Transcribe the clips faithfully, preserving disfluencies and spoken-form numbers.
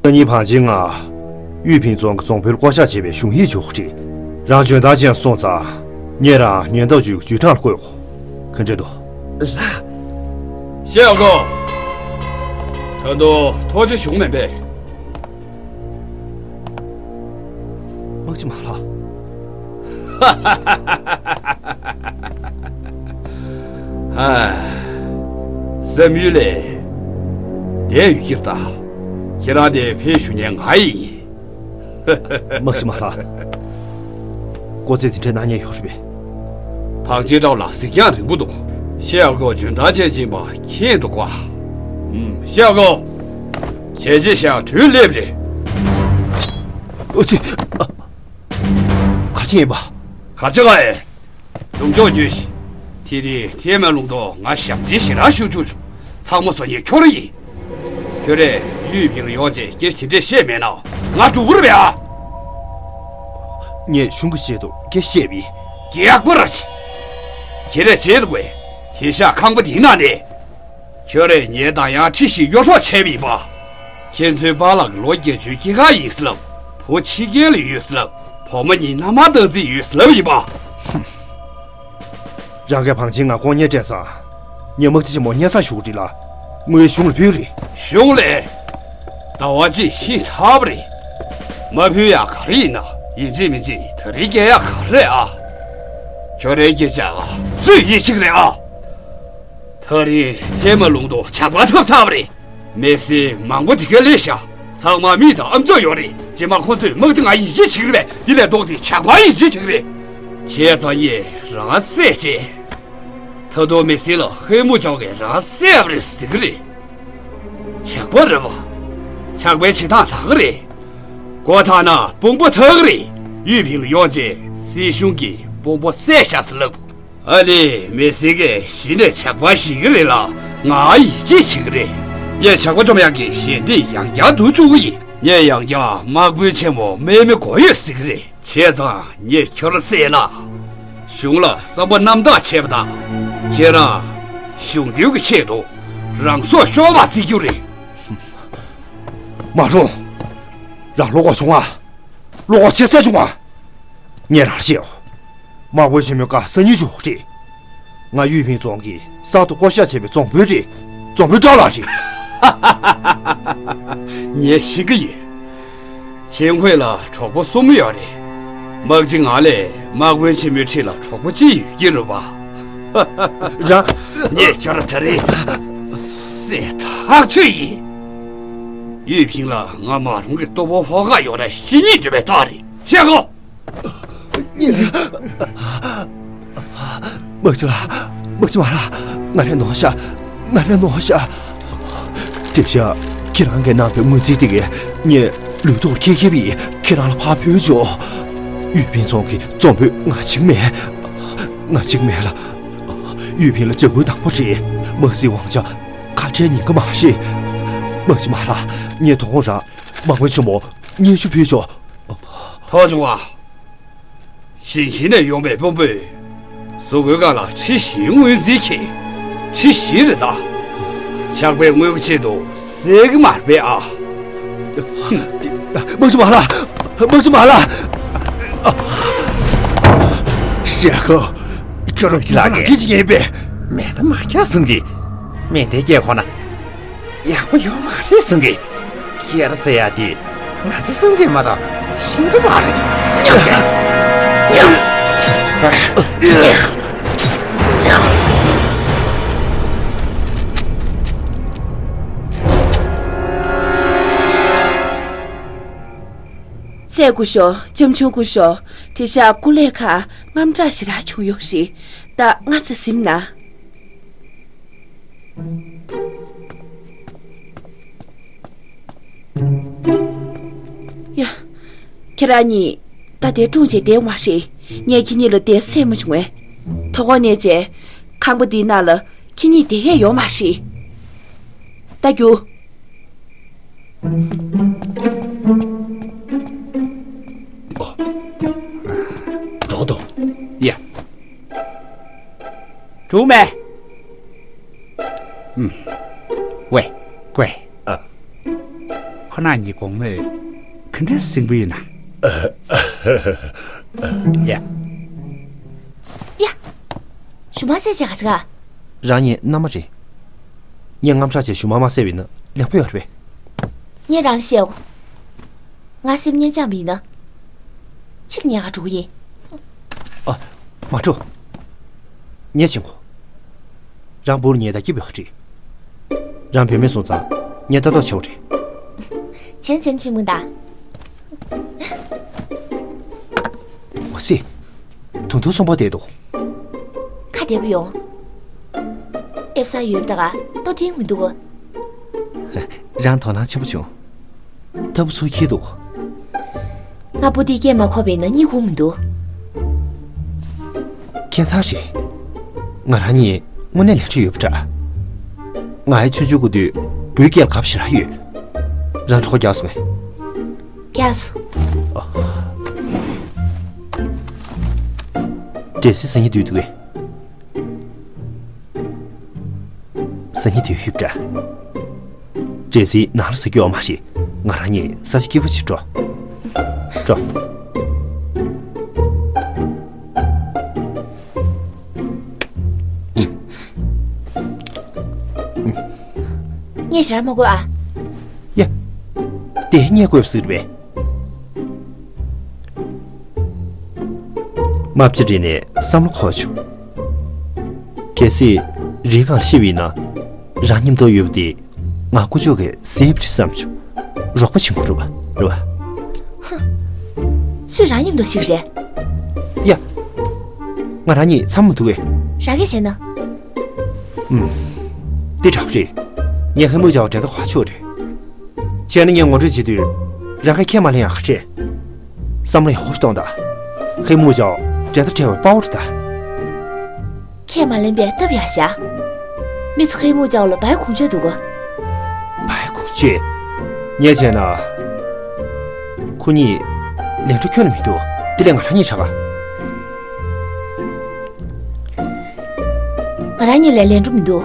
སང་ཉིན་བང་ཆེན་ང་གཡུས་ཕིང་རྫོང་གི་རྫོང་དཔོན་བསྐོ་གཞག་བྱས་པའི་གཞུང་ཡིག་འབྱོར་གྱི་རེད། རང་འཇོན་ཐང་ཅན་སོང་ཙང་ངས་རང་ཉེན་བརྡ་བརྒྱུད་བརྒྱུད་གྲངས་ལ་བཀོད་གོ། ག་འདྲ་འདུག་ལགས། ཤེས་ཡོན་ཀོ། ད་དུང་ཐོག་ཆེ་བྱུང་མེད་པས། དམག་སྤྱི་མ་ལགས། ཧ། བསམ་ཡུལ་ལས། དེ་ཡུལ་ཁྱེར་ད། ཁྱེད་རང་དེ་ཕེབས་ཞུ་མཁན་ང་ཡིན། དམག་སྤྱི་མ་ལགས། ཀོ་ཙེ་དེ་འདྲའི་སྣང་བརྙན་ཡོད་རེད་པས། བང་ཆེན་ཁྲའོ་ལགས་གཟིགས་རྒྱང་རིང་པོ་འདུག་ཤེས་ཡོན་ཀོ་འཇོན་ཐང་ཅན་ཡིན་པ་མཁྱེན་འདུག་ག་ཨུམ། ཤེས་ཡོན་ཀོ། བྱས་རྗེས་བཞག་དུས་སླེབས་རེད། ཨ་ཙི། ཨ། ག་རེ་བྱས་ཡིན་པ། ག་རེ་བྱེད་ག་ཨེ། ལུང་ཕྱོགས་བརྒྱུད་བཞིན། དེ་རིང་ཐེན་མོན་ལུང་ཐོག་ང་ཞབས་འདྲེན་ཞེ་དྲག་ཞུ་བཅུག་བྱུང་། ཚང་མ་བཟོ་མཁན་ཁྱོད་རང་ཡིན། ཁྱོད་རས་གཡུས་ཕིང་ལ་ཡོང་བྱས་སྐད་ཆ་དེ་འདྲས་བཤད་མེད་ན་ང་འགྲོ་གི་རེད་པས་ཨ། ངས་གཞུང་གི་ཆེད་དུ་སྐད་བཤད་པ་ཡིན། རྒྱགས་པ་ར་ཆེ། ཁྱེད་རས་བྱེད་དགོས། དེང་སང་ཁང་པ་འདིའི་ནང་ནས། ཁྱོད་རས་ངའི་གདངས་དབྱངས་ཁྲི་བཞི་གཡོ་འཕྲོག་བྱས་པ་ཡིན་པ། ཁྱེད་ཚོའི་པཱ་ལགས་ཀྱིས་ལོ་བརྒྱད་ཅུའི་སྐྱེས་སྐར་ཡིན་ཟེར་ལབ། བུ་ཕྱི་རྒྱལ་ལ་ཡོད་ཟེར་ལབ། བུ་མོ་གཉིས་མནའ་མར་བཏང་རྩིས་ཡོད་ཟེར་ལབ་ཡིན་པ། རང་གིས་བང་ཆེན་ང་ལྐོག་རྔན་སྤྲད་ཙང་། ངས་དམག་སྤྱི་ཆེན་མོ་སྙན་སེང་ཞུ་གི་རེད་ལ། དངུལ་གཞུང་ལ་ཕུལ་རེད། གཞུང་ལ། ཟླ་བ་གཅིག་ཕྱིན་ཚར་བ་རེད། མ་ཕུལ་ཡག་ག་རེ་ཡིན་ན་ཡིན་གཅིག་མིན་གཅིག་ད་རེས་སྐྱེལ་ཡག་ག་རེ་རེད་ཨ། ཁྱོད་རའི་སྐད་ཆ་སུས་ཡིད་ཆེས་ཀྱི་རེད་ཨ། ད་རེས་ཐེན་མོན་ལུང་ཐོག་ཇག་པ་ཐོབ་ཚར་བ་རེད། མི་སེར་མང་པོ་དེ་གར་སླེབས་ཤག་ཚང་མ་མི་དང་ཨ་མཆོག་ཡོད་རེད། རྗེས་མ་ཁོ་ཚོས་དམག་སྤྱི་ང་ཡིད་ཆེས་བྱེད་ཀྱི་རེད་པས། དེ་ལས་ལྡོག་སྟེ་ཇག་པ་ཡིད་ཆེས་བྱེད་ཀྱི་རེད། བྱས་ཙང་ངས་རང་བསད་བྱས། ད་དུང་མི་སེར་ལ་ཧེ་མུ་ཅོག་གིས་རང་བསད་པ་རེད་ཟེར་གྱི་རེད། ཇག་པ་རེད་པ། ཇག་པའི་བྱེད་སྟངས་དག་གི་རེད། མགོ་ཐག་ན་དཔུང་པ་ཐག་གི་རེད། གཡུས་ཕིང་ལ་ཡོང་རྗེས་སྲིད་གཞུང་གིས་དཔུང་པ་བསད་ཤག་ཟེར་ལབ། ཨ་ལས་མི་སེར་གྱིས་གཞི་ནས་ཇག་པ་ཞིག་གི་རེད་ལ་ང་ཡིད་ཆེས་བྱེད་ཀྱི་རེད། ངས་ཇག་པ་བཅོམ་ཡག་གི་ཞལ་འདེབས་ཡང་བསྐྱར་བསྡུ་བཅུག་གི་ཡིན། ངས་ཡང་བསྐྱར་དམག་དཔོན་ཆེན་མོ་དམག་མི་དགོས་ཡོད་ཟེར་གྱི་རེད། བྱས་ཙང་ངས་ཁྱོད་རང་བསད་ན། གཞུང་ལ་བསམ་པ་རྣམ་དག་བྱས་པ་དང་། ཁྱེད་རང་གཞུང་དོན་གྱི་ཆེད་དུ་རང་སྲོག་ཤོར་བ་བརྩི་རྒྱུ་རེད། མ་རུང་། རང་བློ་ཁོག་ཆུང་ང་། བློ་ཁོག་ཆེ་ས་ཆུང་ང་། ངས་རང་ལ་བཤད་འོ། དམག་དཔོན་ཆེན་མོའི་བཀའ་སང་ཉིན་ཞུ་དགོས་རེད། ང་གཡུས་ཕིང་རྫོང་གི་གསར་དུ་བསྐོ་གཞག་བྱས་པའི་རྫོང་དཔོན་རེད། རྫོང་དཔོན་བཀྲ་ལགས་རེད། ངས་ཤེས་ཀྱི་ཡོད། ཆིང་ཧུའེ་ལ་གྲོགས་པོ་གསུམ་ཡོད་རེད། དམག་སྤྱི་ང་ལས་དམག་དཔོན་ཆེན་མོའི་འཁྲིས་ལ་གྲོགས་པོ་གཅིག་ཡོད་ཀྱི་རེད་པ། རང་། ངས་ཁྱོད་ལ་ད་རེས་བསད་ཐག་ཆོད་ཡིན། གཡུས་ཕིང་ལ་ང་མ་རུང་གི་ལྟོ་ཕོག་ཕོག་ག་ཡོད་ན་ཤི་སྙིང་འདོད་པའི་རྟགས་རེད། ཤེས་གོ། དམག་སྤྱི་ལགས། དམག་སྤྱི་མ་ལགས། ང་རང་ནོར་ཤག་ང་རང་ནོར་ཤག་དེ་བཞག་ཁྱེད་རང་གིས་གནང་བའི་དངུལ་རྩིས་དེ་གས་ངས་ལུས་ཐོག་འཁྱེར་འཁྱེར་བྱས་ཁྱེད་རང་ལ་ཕར་ཕུལ་ཆོག་གཡུས་ཕིང་རྫོང་གི་རྫོང་དཔོན་ང་གཅིག་མིན། ང་གཅིག་མིན་ལགས། གཡུས་ཕིང་ལ་ཇ་ཁུག་དང་པོ་རེད། དམག་སྲིད་དབང་ཆ་ཁ་བྲལ་ཉན་གྱི་མ་རེད། དམག་སྤྱི་མ་ལགས། ངས་དོ་དགོང་རང་དམག་དཔོན་ཆེན་མོར་སྙན་ཞུ་ཕུལ་ཆོག་ཐོག་ཆུང་བ། ཞིང་ཆེན་ནས་ཡོང་བའི་དཔོན་པོས་གཟུགས་པོའི་སྒང་ལ་ཁྲི་བཞིའི་དངུལ་རྩིས་ཁྱེར། ཁྲི་བཞི་རེད་ད། ཇག་པའི་དངུལ་གྱི་ཆེད་དུ་བསད་ཀྱི་མ་རེད་པས་ཨ། དམག་སྤྱི་མ་ལགས། དམག་སྤྱི་མ་ལགས། ཤེས་གོ། ཁྱོད་རང་ཅི་ལགས་ཀྱིས་ཅི་ཡིན་པས། མེ་མདའ་མ་རྒྱག་གསུང་གི་མེ་མདའི་སྐད་གོ་ན། ཡག་པོ་ཡོད་མ་རེད་གསུང་གི་ཁྱེད་རང་ཟེར་ཡ་དེ་ང་ཚོ་གསུང་གི་མ་གཏོགས་ཤེས་ཀྱི་མ་རེད། སྲས་སྐུ་ཞབས། ལྕམ་ཆུང་སྐུ་ཞབས། དེ་ཤག་སྐུ་ལས་ཁག་དངངས་སྐྲག་ཞེ་དྲག་བྱུང་ཡོད་རེད། ད་སྔ་ཙམ་གཟིམ་ན། ཡ། ཁྱེད་རང་གཉིས་ད་དེར་སྒྲུང་བྱས་བསྡད་ཡོད་མ་རེད། ངས་ཁྱེད་གཉིས་ལ་བསྡད་ས་མ་བྱུང་བས། དོ་དགོང་ནས་བྱས། ཁང་པ་འདིའི་ནང་ལ་ཁྱེད་གཉིས་བསྡད་ཡས་ཡོད་མ་རེད། ད་རྒྱུགས། འགྲོ་དོ། ཡ། འགྲོ་མེད། ཨུམ། ཝེ། ཀོས། ཨ། ཁོ་ན་ཉིད་དགོང་མོས་ག་འདྲ་སེམས་པོ་ཡིན་ན། ཡ། ཡ། ཞུ་མ་ཟད་བྱས་ག་ཅི་ག་རང་ཉིད་མནའ་མ་རེད། ངས་དངངས་སྐྲག་བྱས་ཞུ་མ་མ་བསད་པ་ཡིན་ན་ལེགས་པོ་ཡོད་རེད་པས། ངས་རང་ལ་བཤད་འོ། ང་སེམས་ཉེན་བཅངས་པ་ཡིན་ན། ཕྱིར་ཉལ་ག་འགྲོ་གི་ཡིན། ཨ། མ་འགྲོ། ངས་བྱེད་དགོས། རང་བུ་རུ་ཉལ་ད་སྐྱིད་པོ་ཡོད་རེད། རང་བུད་མེད་སོང་ཙང་ངས་ལྟ་རྟོག་བྱེད་དགོས་རེད། བྱས་ཙང་ཕྱིན་མོ་ད། འོ་སི། དུང་དུང་གསོན་པོ་བསྡད་འདུག་ཁ་བདེ་པོ་ཡོང་། ཨེབ་ས་ཡོད་ད་ག་ལྟོ་ཐིང་མི་འདུག་རང་དོ་སྣང་ཆེན་པོ་བྱུང་། ལྟ་བུ་ཚུར་འཁྱེར་འདུག་ང་པོ་ཏི་སྐད་མ་གོ་བས་ན་གཉིད་ཁུག་མི་འདུག་ཁྱད་མཚར་རེད། ང་རང་གཉིས་དངོས་གནས་ལས་འཕྲོ་ཡོད་པ་འདྲ། ང་ཡི་ཆུང་ཆུང་སྐུ་དུས་བུའི་སྐད་ལ་དགའ་པོ་ཞེ་དྲག་ཡོད། རང་གྲོད་ཁོག་རྒྱགས་སོང་ངས། རྒྱགས་སོང་། འདྲེ་སྲིན་ཟ་སྙིང་འདོད་འདུག་གས། ཟ་སྙིང་འདོད་ཡོད་པ་འདྲ། འདྲེ་སྲིན་ནང་ལ་ཟ་རྒྱུ་ཡོད་མ་རེད། ང་རང་གཉིས་ས་ཆ་སྐྱིད་པོ་ཞིག་འགྲོ། འགྲོ། ངས་ཞེ་དྲག་མ་དགོས་ཨ། ཡ། དེ་ངས་དགོས་པ་ཟེར་བས། རྨ་བྱ་རིག་ནས་བསམ་བློ་འཁོར་བྱུང་། གལ་སྲིད་རིག་གང་ཤི་བས་ན། རང་མཉམ་དུ་ཡོད་པ་དེ་ང་ཀུ་ཅོ་གི་སེམས་རེད་བསམ་བྱུང་། རོགས་པ་བྱེད་དགོས་རེད་བ། རེད་བ། ཧུམ། སུས་རང་མཉམ་དུ་ཤི་གི་རེད། ཡ། ང་རང་གཉིས་འཚམ་མི་འདུག་གས། རང་གིས་བྱས་ན། ཨུམ། འདི་འདྲ་པོ་རེད། ངས་ཧེ་མུ་ཅའོ་འགྲན་ཟླ་གོ་ཆོད་རེད། བྱས་ན་ངས་ངོ་སྤྲོད་བྱེད་དུས་རང་གིས་ཁས་མ་ལེན་ཡག་ག་རེད། བསམ་བློ་ཡག་པོ་ཞིག་གཏོང་དང་། ཧེ་མུ་ཅའོ་འགྲན་ཟླ་བྲལ་བའི་དཔའ་བོ་རེད་ད། ཁས་མ་ལེན་པའི་སྟབས་ཡག་ཤག་མི་ཚོ་ཧེ་མུ་ཅའོ་ལ་བའི་ཁུངས་བཅོལ་འདུག་ག་བའི་ཁུངས་བཅོལ། ངས་བྱས་ན། ཁོ་གཉིས་ལས་འཕྲོ་ཁྱོན་ནས་མི་འདུག་དེ་ལས་ང་རང་གཉིས་དྲག་ག་ང་རང་གཉིས་ལས་ལས་འགྲོ་མི་འདུག་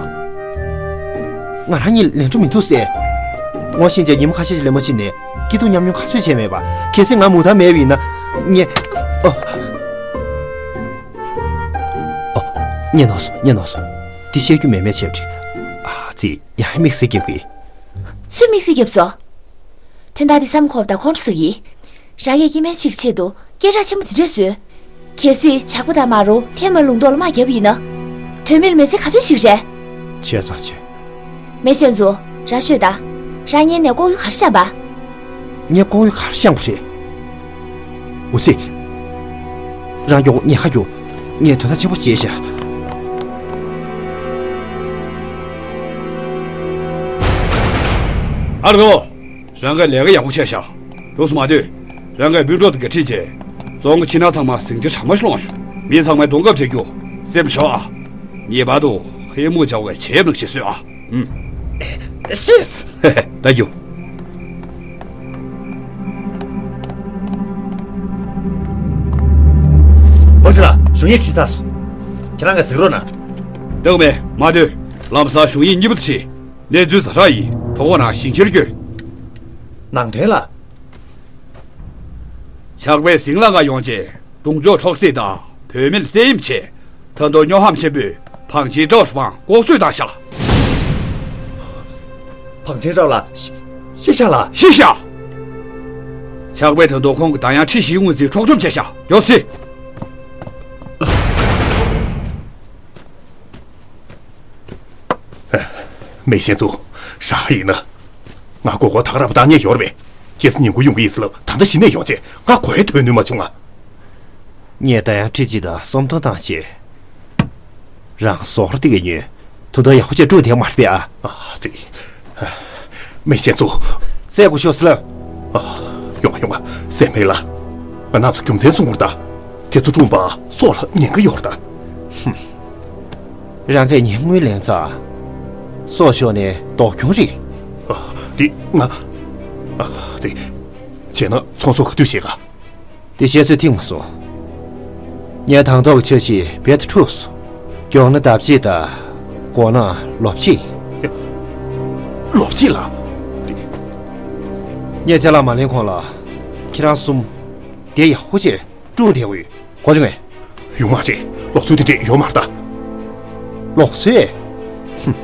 ང་རང་གཉིས་ལས་འགྲོ་མི་འདུག་ཟེར། ངོ་ཤེས་བྱས་ཉིན་མོ་ཁ་ཤས་ཤིག་ལས་མ་ཕྱིན་ནས་སྐྱིད་སྡུག་མཉམ་མྱོང་ག་ཚོད་བྱས་མེད་པ། གལ་སྲིད་ང་མུ་མཐའ་མེད་པ་ཡིན་ན། ངས། ཨོ། ཨོ། ངས་ནོར་སོང་། ངས་ནོར་སོང་། འདི་བཤད་རྒྱུ་མེད་མེད་བྱས་པ་རེད། ཨ་ཙི། ཡང་དམིགས་བསལ་རྒྱབ་གི། སུས་དམིགས་བསལ་རྒྱབ་སོང་། དོན་དག་འདི་བསམ་འཁོར་དང་ཁོང་ཁྲོ་ཟ་གི། རང་གིས་སྐྱེ་དམན་གཅིག་གི་ཆེད་དུ་སྐད་གྲགས་ཆེན་པོ་འདི་འདྲས་བཟོས། གལ་སྲིད་ཇག་པ་དང་མ་རུ་ཐེངས་མ་ལུང་རྟོགས་ལ་དམག་བརྒྱབ་པ་ཡིན་ན། དོན་མེད་ལ་མི་ཚེ་ག་ཚོད་ཞིག་རེད། བྱས་ཙང་བྱས། མེ་ཤེན་ཛུ། རང་ཤོད་དང་། རང་ངའི་ནས་ལྐོག་གཡུ་ག་རེ་བཤམས་པ། ངས་ལྐོག་གཡུ་ག་རེ་བཤམས་པ་རེད། འུ་ཚེ། རང་མགྱོགས་ཉལ་ཁ་རྒྱུགས། ངས་དོན་དག་ཆེན་པོ་བྱས་ཤག་ཨ་རོ། རང་གི་ལས་ཀ་ཡག་པོ་བྱས་ཤག་རུ་སུ་མ་སྡོད། རང་གི་སྤུན་གྲོགས་དང་འགན་འཁྲི་བྱས། རྫོང་གི་ཕྱི་ནང་ཚང་མ་ཟིང་ཆ་གྲ་མ་ཤོང་ཤོག་མི་ཚང་མས་གདོང་ཁ་བྱེད་རྒྱུ། སེམས་ཤོག་ཨ། ངེས་པར་དུ་ཧེ་མུ་ཅའོ་བའི་ཆེད་དུ་བྱེད་སྲོལ་ཨ། ཨུམ། ཤེས། ཧེ་ཧེ། ད་རྒྱུགས། ཨོ་ཅི་ལགས། གཞུང་ཡིག་ཅིག་ལྟ་སོང་། ཁྱེད་རང་གིས་གཟིགས་རོགས་གནང་། ལྟོགས་མེད་མ་སྡོད། ལམ་སང་གཞུང་ཡིག་གཉིས་པོ་དེ་བྱེད། གནས་ཚུལ་ཛ་དྲག་ཡིན། དོ་དགོང་རང་ཞིང་ཆེར་བསྐྱོད། ནང་དོན་ལ། ཇག་པས་ཟིང་ལ་ང་ཡོང་རྗེས་གདོང་ཕྱོགས་འཕྲོག་བསྲེགས་དང་བུད་མེད་ལ་བཙན་གཡེམ་བྱས། ད་དུང་སྨྱོ་ཧམ་ཆེན་པོས་ཕང་ཆེན་ཀྲའོ་ཧྥང་ལྐོག་གསོད་བཏང་ཤག་ཕང་ཆེན་ཀྲའོ་ལགས། ཤི་ཤི་ཤག་ལགས། ཤི་ཤག་ཇག་པས་ད་དུང་ཁོང་གི་དང་ཡང་ཁྲི་བཞིའི་དངུལ་རྩིས་འཕྲོག་བཅོམ་བྱས་ཤག་མགྱོགས་སེ། མེ་ཤེན་ཙུ། རང་ཡིན་ན། ང་མགོ་སྐོར་ད་ག་རང་བཏང་ཉེན་ཡོད་རེད་པས། ཁྱེད་ཚོ་ཉིན་གུང་ཡོང་གི་ཡིན་ཟེར་ལབ། ད་ལྟ་གཞི་ནས་ཡོང་བྱས་ང་མགོ་ཡང་ཐོན་ནུས་མ་བྱུང་ང་། ངས་ད་ཡང་ཁྲི་གཅིག་དང་སུམ་སྟོང་བཏང་བྱས། རང་ཟོག་ར་དེ་གས་ཉོས། དོ་དོ་ཡག་པོ་བྱས་བཀྲུས་བསྡད་མ་རེད་པས་ཨ། ཨ་ཙི། མེ་ཤེན་ཙུ། སྲས་སྐུ་ཞོགས་སི་ལབ། ཨ། ཡོང་ང་ཡོང་ང་། སྲས་མེད་ལ། ང་རང་ཚོ་རྒྱུ་མཚན་གསུང་དགོས་རེད་ད། དེ་ཚོ་བཀྲུས་པ་སྲོག་ལ་ཉེན་ཁ་ཡོད་རེད་ད། ཧུམ། རང་གིས་ཉེན་དངུལ་ལེན་ཙང་། སྲོག་ཤོར་ནས་སྡུག་གྱོང་རེད། ཨ། དེ་ང་། ཨ་ཙི། བྱས་ན་ཚོང་ཟོག་ག་དུས་བཞེས་ག་དེ་བཤད་ཚོད་ཐིག་མ་སོང་། ངས་དང་ཐོག་གི་འཆར་གཞི་རྦད་དེ་འཁྲུགས་སོང་། མགྱོགས་ན་ལྡབ་གཅིག་དང་། འགོར་ན་ལོ་གཅིག་ལོ་གཅིག་ལ། ངས་ཅ་ལག་མ་ལེན་གོང་ལ་ཁྱེད་རང་གསུམ་དེ་ཡག་པོ་བྱས་སྲུང་བསྡད་དགོས་ཡོད། གོ་བྱུང་ངས། ཡོད་མ་རེད། ལོག་སྲོལ་དེ་འདྲས་ཡོད་མ་རེད་ད། ལོག་སྲོལ། ཧུམ།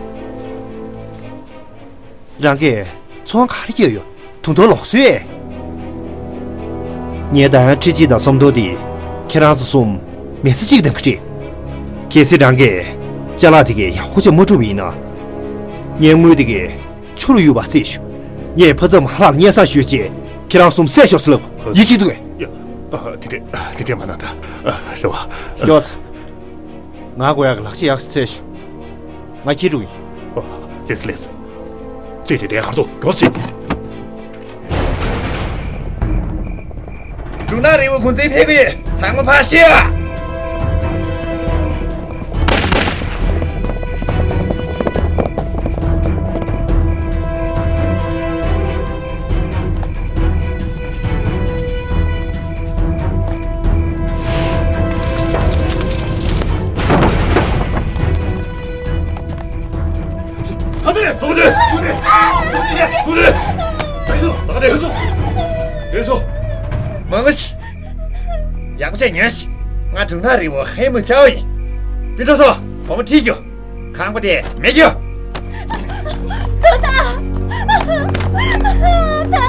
རང་གིས་ཚོང་ག་རེ་སྐྱེལ་ཡོད། དུང་དུང་ལོག་སྲོལ། ངས་ད་ཡང་ཁྲི་གཅིག་དང་སུམ་སྟོང་དེ་ཁྱེད་རང་ཚོ་གསུམ་མི་ཚེ་གཅིག་དང་གི་ཁྲི། གལ་སྲིད་རང་གིས་ཅ་ལག་དེ་གའི་ཡག་པོ་ཅིག་མ་བསྒྲུབས་པ་ཡིན་ན། ངའི་དངུལ་དེ་གའི་ཆུ་རུ་གཡུག་པ་རྩིས་ཞུ། ངས་ཕ་ཚབ་མ་ལགས་སྙན་སེང་ཞུས་རྗེས་ཁྱེད་རང་གསུམ་བསད་ཤོག་ཟེར་ལབ། ཡིད་ཆེས་འདུག་གས། ཡ། ཨ། དེ་འདྲས་དེ་འདྲས་མ་གནང་ད། ཨ། རེད་བ། མགྱོགས་ཙམ། ང་དགོས་ཡག་གི་ལག་ཆ་ཡག་ཤོས་འཚོལ་ཤོག། ང་འཁྱེར་འགྲོ་གི་ཡིན། ཨོ། ལེགས་སེ་ལེགས་སེ། ལྟོས་ཅིག་དེ་གར་འདུག། མགྱོགས་ཅིག། འབྲུག་ནག་རི་བོ་འགོ་འཛིན་ཕེབས་ཀྱི་ཡོད། ཚང་མ་ཕར་ཤོག། ཨ་ནེ། ཚོགས་སྡེ། ཚོགས་སྡེ། ཚོགས་སྡེ། ཚོགས་སྡེ། ལགས་སོ། ལགས་སོ། ལགས་སོ། མང་ཆེ། ཡག་པོ་བྱས་ཉོན་ཞིག། ང་འབྲུག་ནག་རི་བོ་ཧེ་མུ་ཅའོ་ཡིན། སྤུན་གྲོགས་ཚོ། བུ་མོ་ཁྲིད་རྒྱུ། ཁང་པ་དེ་མེད་རྒྱུ། ཐུགས་དང་། ཐུགས་དང་།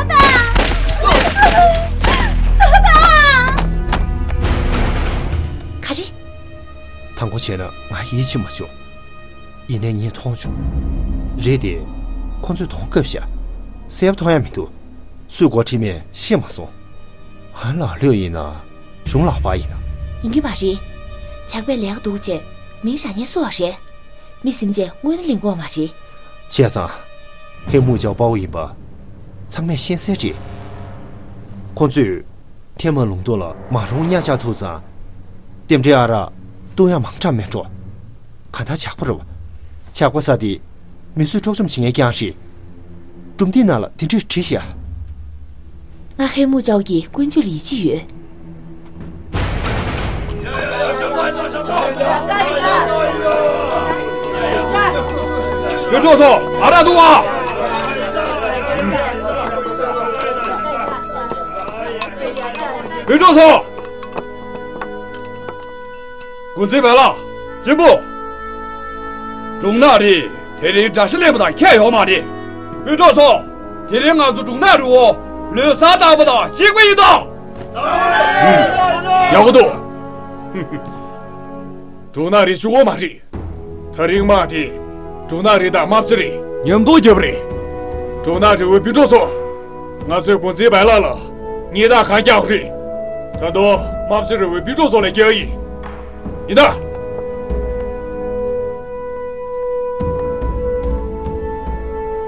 ཐུགས་དང་། ག་རེ། དང་པོ་བྱས་ན་ང་ཡིད་ཆེས་མ་བྱུང་། ཡིན་ནའི་ངས་མཐོང་བྱུང་། རེད་དེ། ཁོ་ཚོས་གདོང་བཀབ་བཞག། གསལ་པོ་མཐོང་ཡ་མི་འདུག། སུས་སྒོ་ཁྲིད་མིན་ཤེས་མ་སོང་། ཧན་ལགས་ལོས་ཡིན་ན། གཞུང་ལག་པ་ཡིན་ན། ཡིན་གྱི་མ་རེད། ཇག་པས་ལས་ཀ་སྡུག་བྱས་མིང་བཞག་མཁན་སུ་བ་རེད། མི་སེམས་ཅན་དངོས་གནས་ལིང་གོ་མ་རེད། བྱས་ཙང་། ཧེ་མུ་ཅའོ་དཔའ་བོ་ཡིན་པ། ཚང་མས་ཤེས་གསལ་རེད། ཁོ་ཚོས། ཐེན་མ་ལུང་སྟོང་ལ་མ་རུང་གཉའ་བཅག་ཐུབ་ཙང་། རྟེན་འབྲེལ་ཨ་རག་བཏུང་ཡ་མང་དྲགས་མེད་འགྲོ། གང་ལྟར་ཇག་པ་རེད་བ། ཇག་པ་ཟེར་དེ། མི་གསོད་འཕྲོག་བཅོམ་བྱེད་མཁན་རྐྱང་རེད། སྒྲུང་འདིའི་ནང་ལ་དེ་འདྲས་བྲིས་ཤག། ང་ཧེ་མུ་ཅའོ་གི་ཀུན་སྤྱོད་ལ་ཡིད་ཆེས་ཡོད། སྤུན་གྲོགས་ཚོ། ཨ་རག་བཏུང་བ། སྤུན་གྲོགས་ཚོ། འགོ་འཛིན་བལ་ལགས། གཅེན་པོ། འབྲུག་ནག་རིགས་དེ་རིང་དགྲ་ཤ་ལེན་པ་དང་ཁྱད་ཡོད་མ་རེད། སྤུན་གྲོགས་ཚོ། དེ་རིང་ང་ཚོ་འབྲུག་ནག་རི་བོ་ལོ་གསར་བཏང་པ་དང་གཅིག་པ་ཡིན་ད། ཡག་པོ་འདུག། འབྲུག་ནག་རིགས་གཅིག་པོ་མ་རེད། ད་རིང་དམག་དེ་འབྲུག་ནག་རིགས་དང་དམག་སྤྱི་རེད། མཉམ་དུ་རྒྱབ་རེད། འབྲུག་ནག་རི་བོའི་སྤུན་གྲོགས་ཚོ། ང་ཚོས་འགོ་འཛིན་བལ་ལགས་ལ་སྙན་ཐག་གང་རྒྱག་རེད། ད་དུང་དམག་སྤྱི་རི་བོའི་སྤུན་གྲོགས་ཚོ་ལ་རྒྱག་ཡིན། ཡིན་ད།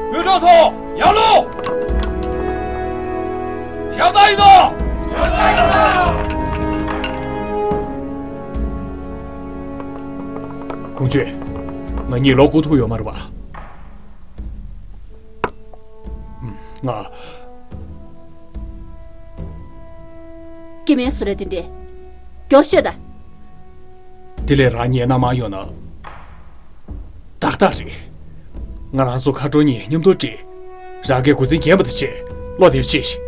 སྤུན་གྲོགས་ཚོ། ཡར་ལོངས། ཞབས་བརྟན་ཡིན་ད། ཞབས་བརྟན་ཡིན་ད། ཁོང་ཚོས་ང་གཉིས་ལོག་དགོས་ཐུག་ཡོད་མ་རེད་པ། ང་། སྐྱེ་དམན་སུ་རེད་དེ་འདྲས། མགྱོགས་ཤོད་ད། དེ་ལས་རང་ཉིད་སྣང་མང་ཡོང་ན་ཏག་ཏག་རེད། ང་རང་ཚོ་མཁའ་འགྲོ་གཉིས་མཉམ་དུ་བསྒྲིགས། རང་གི་འགོ་འཛིན་རྒན་པ་དེ་བྱས་བློ་བདེ་བྱས་ཤིག།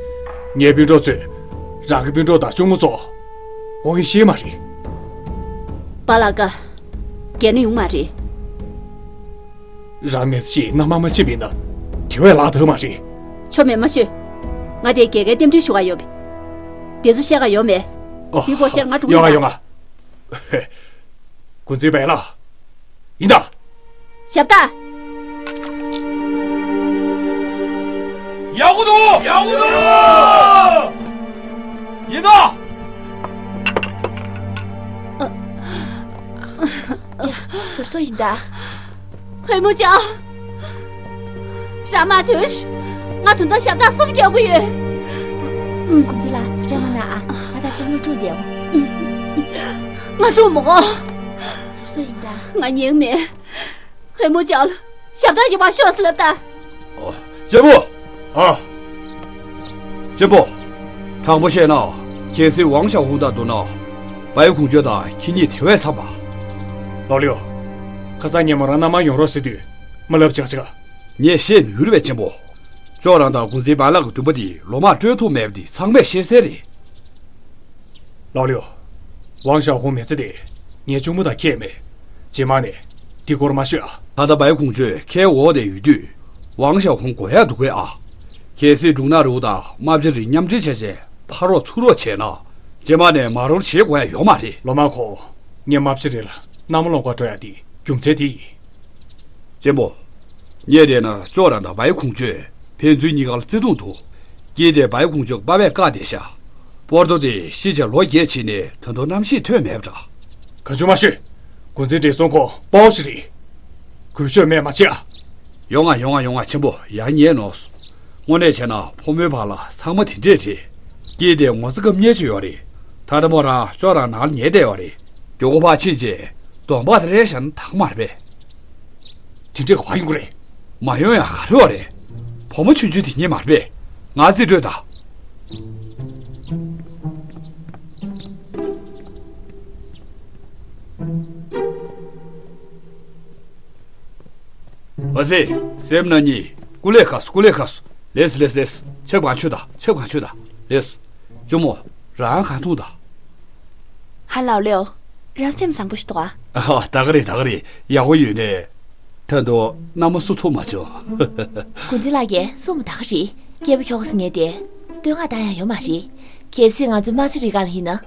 ངའི་སྤུན་གྲོགས་ཚོས་རང་གི་སྤུན་གྲོགས་དང་གཅུང་མོ་ཚོ་དབང་ཤེས་མ་རེད། བ་ལ་ཀ། རྒྱལ་ན་ཡོང་མ་རེད། རང་མི་ཚེ་གཅིག་སྣང་མང་མ་བྱེད་པ་ཡིན་ན་དེ་བས་ལྷག་ཐབས་མ་རེད། ཆོ་མེད་མ་ཤོད། ང་དེ་རྒྱལ་ཁའི་རྟེན་འབྲེལ་ཞུ་ག་ཡོད་པས། དེ་ཚོ་བཤད་ག་ཡོད་མེད། ཨོ། དེ་སྐོར་བཤད་ང་འགྲོ་གི་ཡོང་ང་ཡིན་ད། ཡོང་ང་། འགོ་འཛིན་བལ་ལགས། ཡིན་ད། ཞབས་བརྟན། ཡག་པོ་འདུག། ཡག་པོ་འདུག། ཡིན་ད། ཡ། གཟབ་གཟབ་ཡིན་ད། ཧེ་མུ་ཅའོ། རང་མ་ཐོན་ཤོག། ང་དོན་དག་ཞབས་བརྟན་གསུམ་རྒྱག་གི་ཡོད། ཀུན་གྱི་ལ་དུ་དྲན་མ་ན་ཨ། ང་དང་ཅོག་མོ་ཀྲུང་དེའོ། ང་ཀྲུང་མོ། གཟབ་གཟབ་ཡིན་ད། ང་ཉན་མེད། ཧེ་མུ་ཅའོ་ལ་ཞབས་བརྟན་གྱི་མ་ཤོག་ཟེར་ལབ་ད། ཨོ། གཅེན་པོ། ཨ། གཅེན་པོ། དྲང་པོ་བཤད་ན། གལ་སྲིད་ཝང་ཞའོ་ཧུང་དང་བསྡུར་ན། བའི་ཁུང་ཆོས་དང་ཁྱེད་གཉིས་དེ་བས་འཚམ་པ། ལོ་ལིའོ། ཁ་སང་ཉིན་མོ་རང་མནའ་མ་ཡོང་རོགས་ཟེར་དུས་མ་ལབ་ཅག་ཅག། ངས་བཤད་མི་འགྱུར་བས་གཅེན་པོ། ཅོག་རང་དང་གུང་ཚིགས་བལ་ལག་གི་འདུན་པ་དེ་ལོ་མང་སྤྲོད་ཐུབ་མེད་པ་དེ་ཚང་མས་ཤེས་གསལ་རེད། ལའོ་ལིའུ། ཝང་ཞའོ་ཧུང་མི་ཚེ་དེ་ངའི་གཅུང་མོ་དང་ཁྱད་མེད། རྗེས་མ་ནས་འདི་སྐོར་མ་ཤོད་ཨ། ད་ལྟ་བའི་ཁུང་ཆོས་ཁའི་འོག་ནས་ཡོད་དུས་ཝང་ཞའོ་ཧུང་དགོས་ཡག་འདུག་གས་ཨ། གལ་སྲིད་འབྲུག་ནག་རི་བོ་དང་རྨ་བྱ་རི་མཉམ་འབྲེལ་བྱས་རྗེས་ཕར་རོགས་ཚུར་རོགས་བྱས་ན། རྗེས་མ་ནས་མ་རོགས་བྱེད་དགོས་ཡག་ཡོད་མ་རེད། ལོ་མང་གོང་ངས་རྨ་བྱ་རི་ལ་གནམ་ལོ་འགོ་འགྲོ་ཡག་དེ་རྒྱུ་མཚན་དེ་ཡིན། གཅེན་པོ། ངས་བལྟས་ན་ཅོག་རང་དང་བའི་ཁུང་ཆོས་ཕན་ཚུན་གཉིས་ཀར་བརྩེ་དུང་འདུག། གལ་ཏེ་བའི་ཁུང་ཆོས་པ་ཕས་བཀག་བསྡད་ཤག། པོར་ཏོ་དེ་ཤི་བྱས་ལོ་བརྒྱད་ཕྱིན་ནས་ད་དུང་རྣམ་ཤེས་ཐོན་མེད་པ་འདྲ། གང་བྱུང་མ་ཤོད། གུང་ཚིགས་བྲེལ་སོང་ཁོ་དཔའ་བོ་ཞིག་རེད། གུས་ཞབས་མེད་མ་བྱེད་ཨ། ཡོང་ང་ཡོང་ང་ཡོང་ང་། གཅེན་པོ་ཡར་ཉན་ནོ། དངོས་གནས་བྱས་ན་ཕོ་མོའི་བར་ལ་ཚང་མ་དེ་འདྲས་རེད། གལ་ཏེ་ངོ་ཚ་སྐབས་ཉེར་གཅིག་ཡོད་རེད། ད་ལྟ་མོ་རང་ཅོག་རང་ནང་ལ་ཉལ་བསྡད་ཡོད་རེད། མགྱོགས་པོ་ཕར་ཕྱིན་རྗེས་གདོང་པ་དེ་རེ་བཞག་ན་དག་མ་རེད་པས། དེ་འདྲས་ག་པར་ཡོང་གི་རེད། མ་ཡོང་ཡག་ག་རེ་ཡོད་རེད། བུ་མོ་ཆུང་ཆུང་དེ་གཉིས་མ་རེད་པས། ང་རྩིས་སྤྲོད་དང་། ཨ་ཙི། སེམས་ནང་གཉིས། སྐུ་ལས་ཁག་སོང་། སྐུ་ལས་ཁག་སོང་། ལེགས་སོ་ལེགས་སོ་ལེགས་སོ། ཆབ་གང་མཆོད་དང་། ཆབ་གང་མཆོད་དང་། ལེགས་སོ། གཅུང་མོ། རང་གང་འཐུང་དང་། ཧ། ལའོ་ལེའོ། རང་སེམས་བཟང་པོ་ཞིག་འདུག་ཨ། ཨ། ད་ག་རེད། ད་ག་རེད། ཡག་པོ་ཡོད་ནས། ད་དུང་མནའ་མ་བསུ་ཐུབ་མ་བྱུང་། གུང་ཚིགས་ལགས་ཀྱིས་གསུངས་པ་ད་ག་རེད། སྐྱེས་པ་ཁྱོ་ག་སུ་ངས་དེ་བསྟོད་བསྔགས་བཏང་ཡག་ཡོད་མ་རེད། གལ་སྲིད་ང་ཚོ་རྨ་བྱ་རི་སྒང་ལ་ཡིན་ན།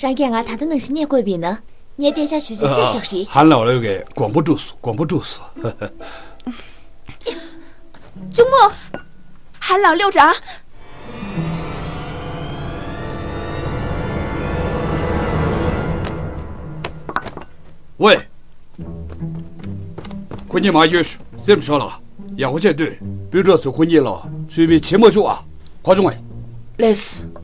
རང་གིས་ང་ད་ལྟ་ནང་བཞིན་རྙེད་དགོས་པ་ཡིན་ན། ངས་བསྟན་བྱ་ཞུས་ཚེ་གསན་ཤོག་ཤིག། ཧན་ལའོ་ལའོ་གིས་དགོངས་པ་འགྲུབ་སོང་། དགོངས་པ་འགྲུབ་སོང་། གཅུང་མོ། ཧན་ལའོ་ལའོ་རང་། ཝེ། ཁོ་གཉིས་མར་ཡོང་། སེམས་ཞོག་ལ། ཡག་པོ་བྱས་ལྟོས། སྤུན་གྲོགས་ཚོས་ཁོ་གཉིས་ལ་ཚུལ་མིན་བྱེད་མ་བཅུག་ཨ། གོ་བྱུང་ངས། ལེགས།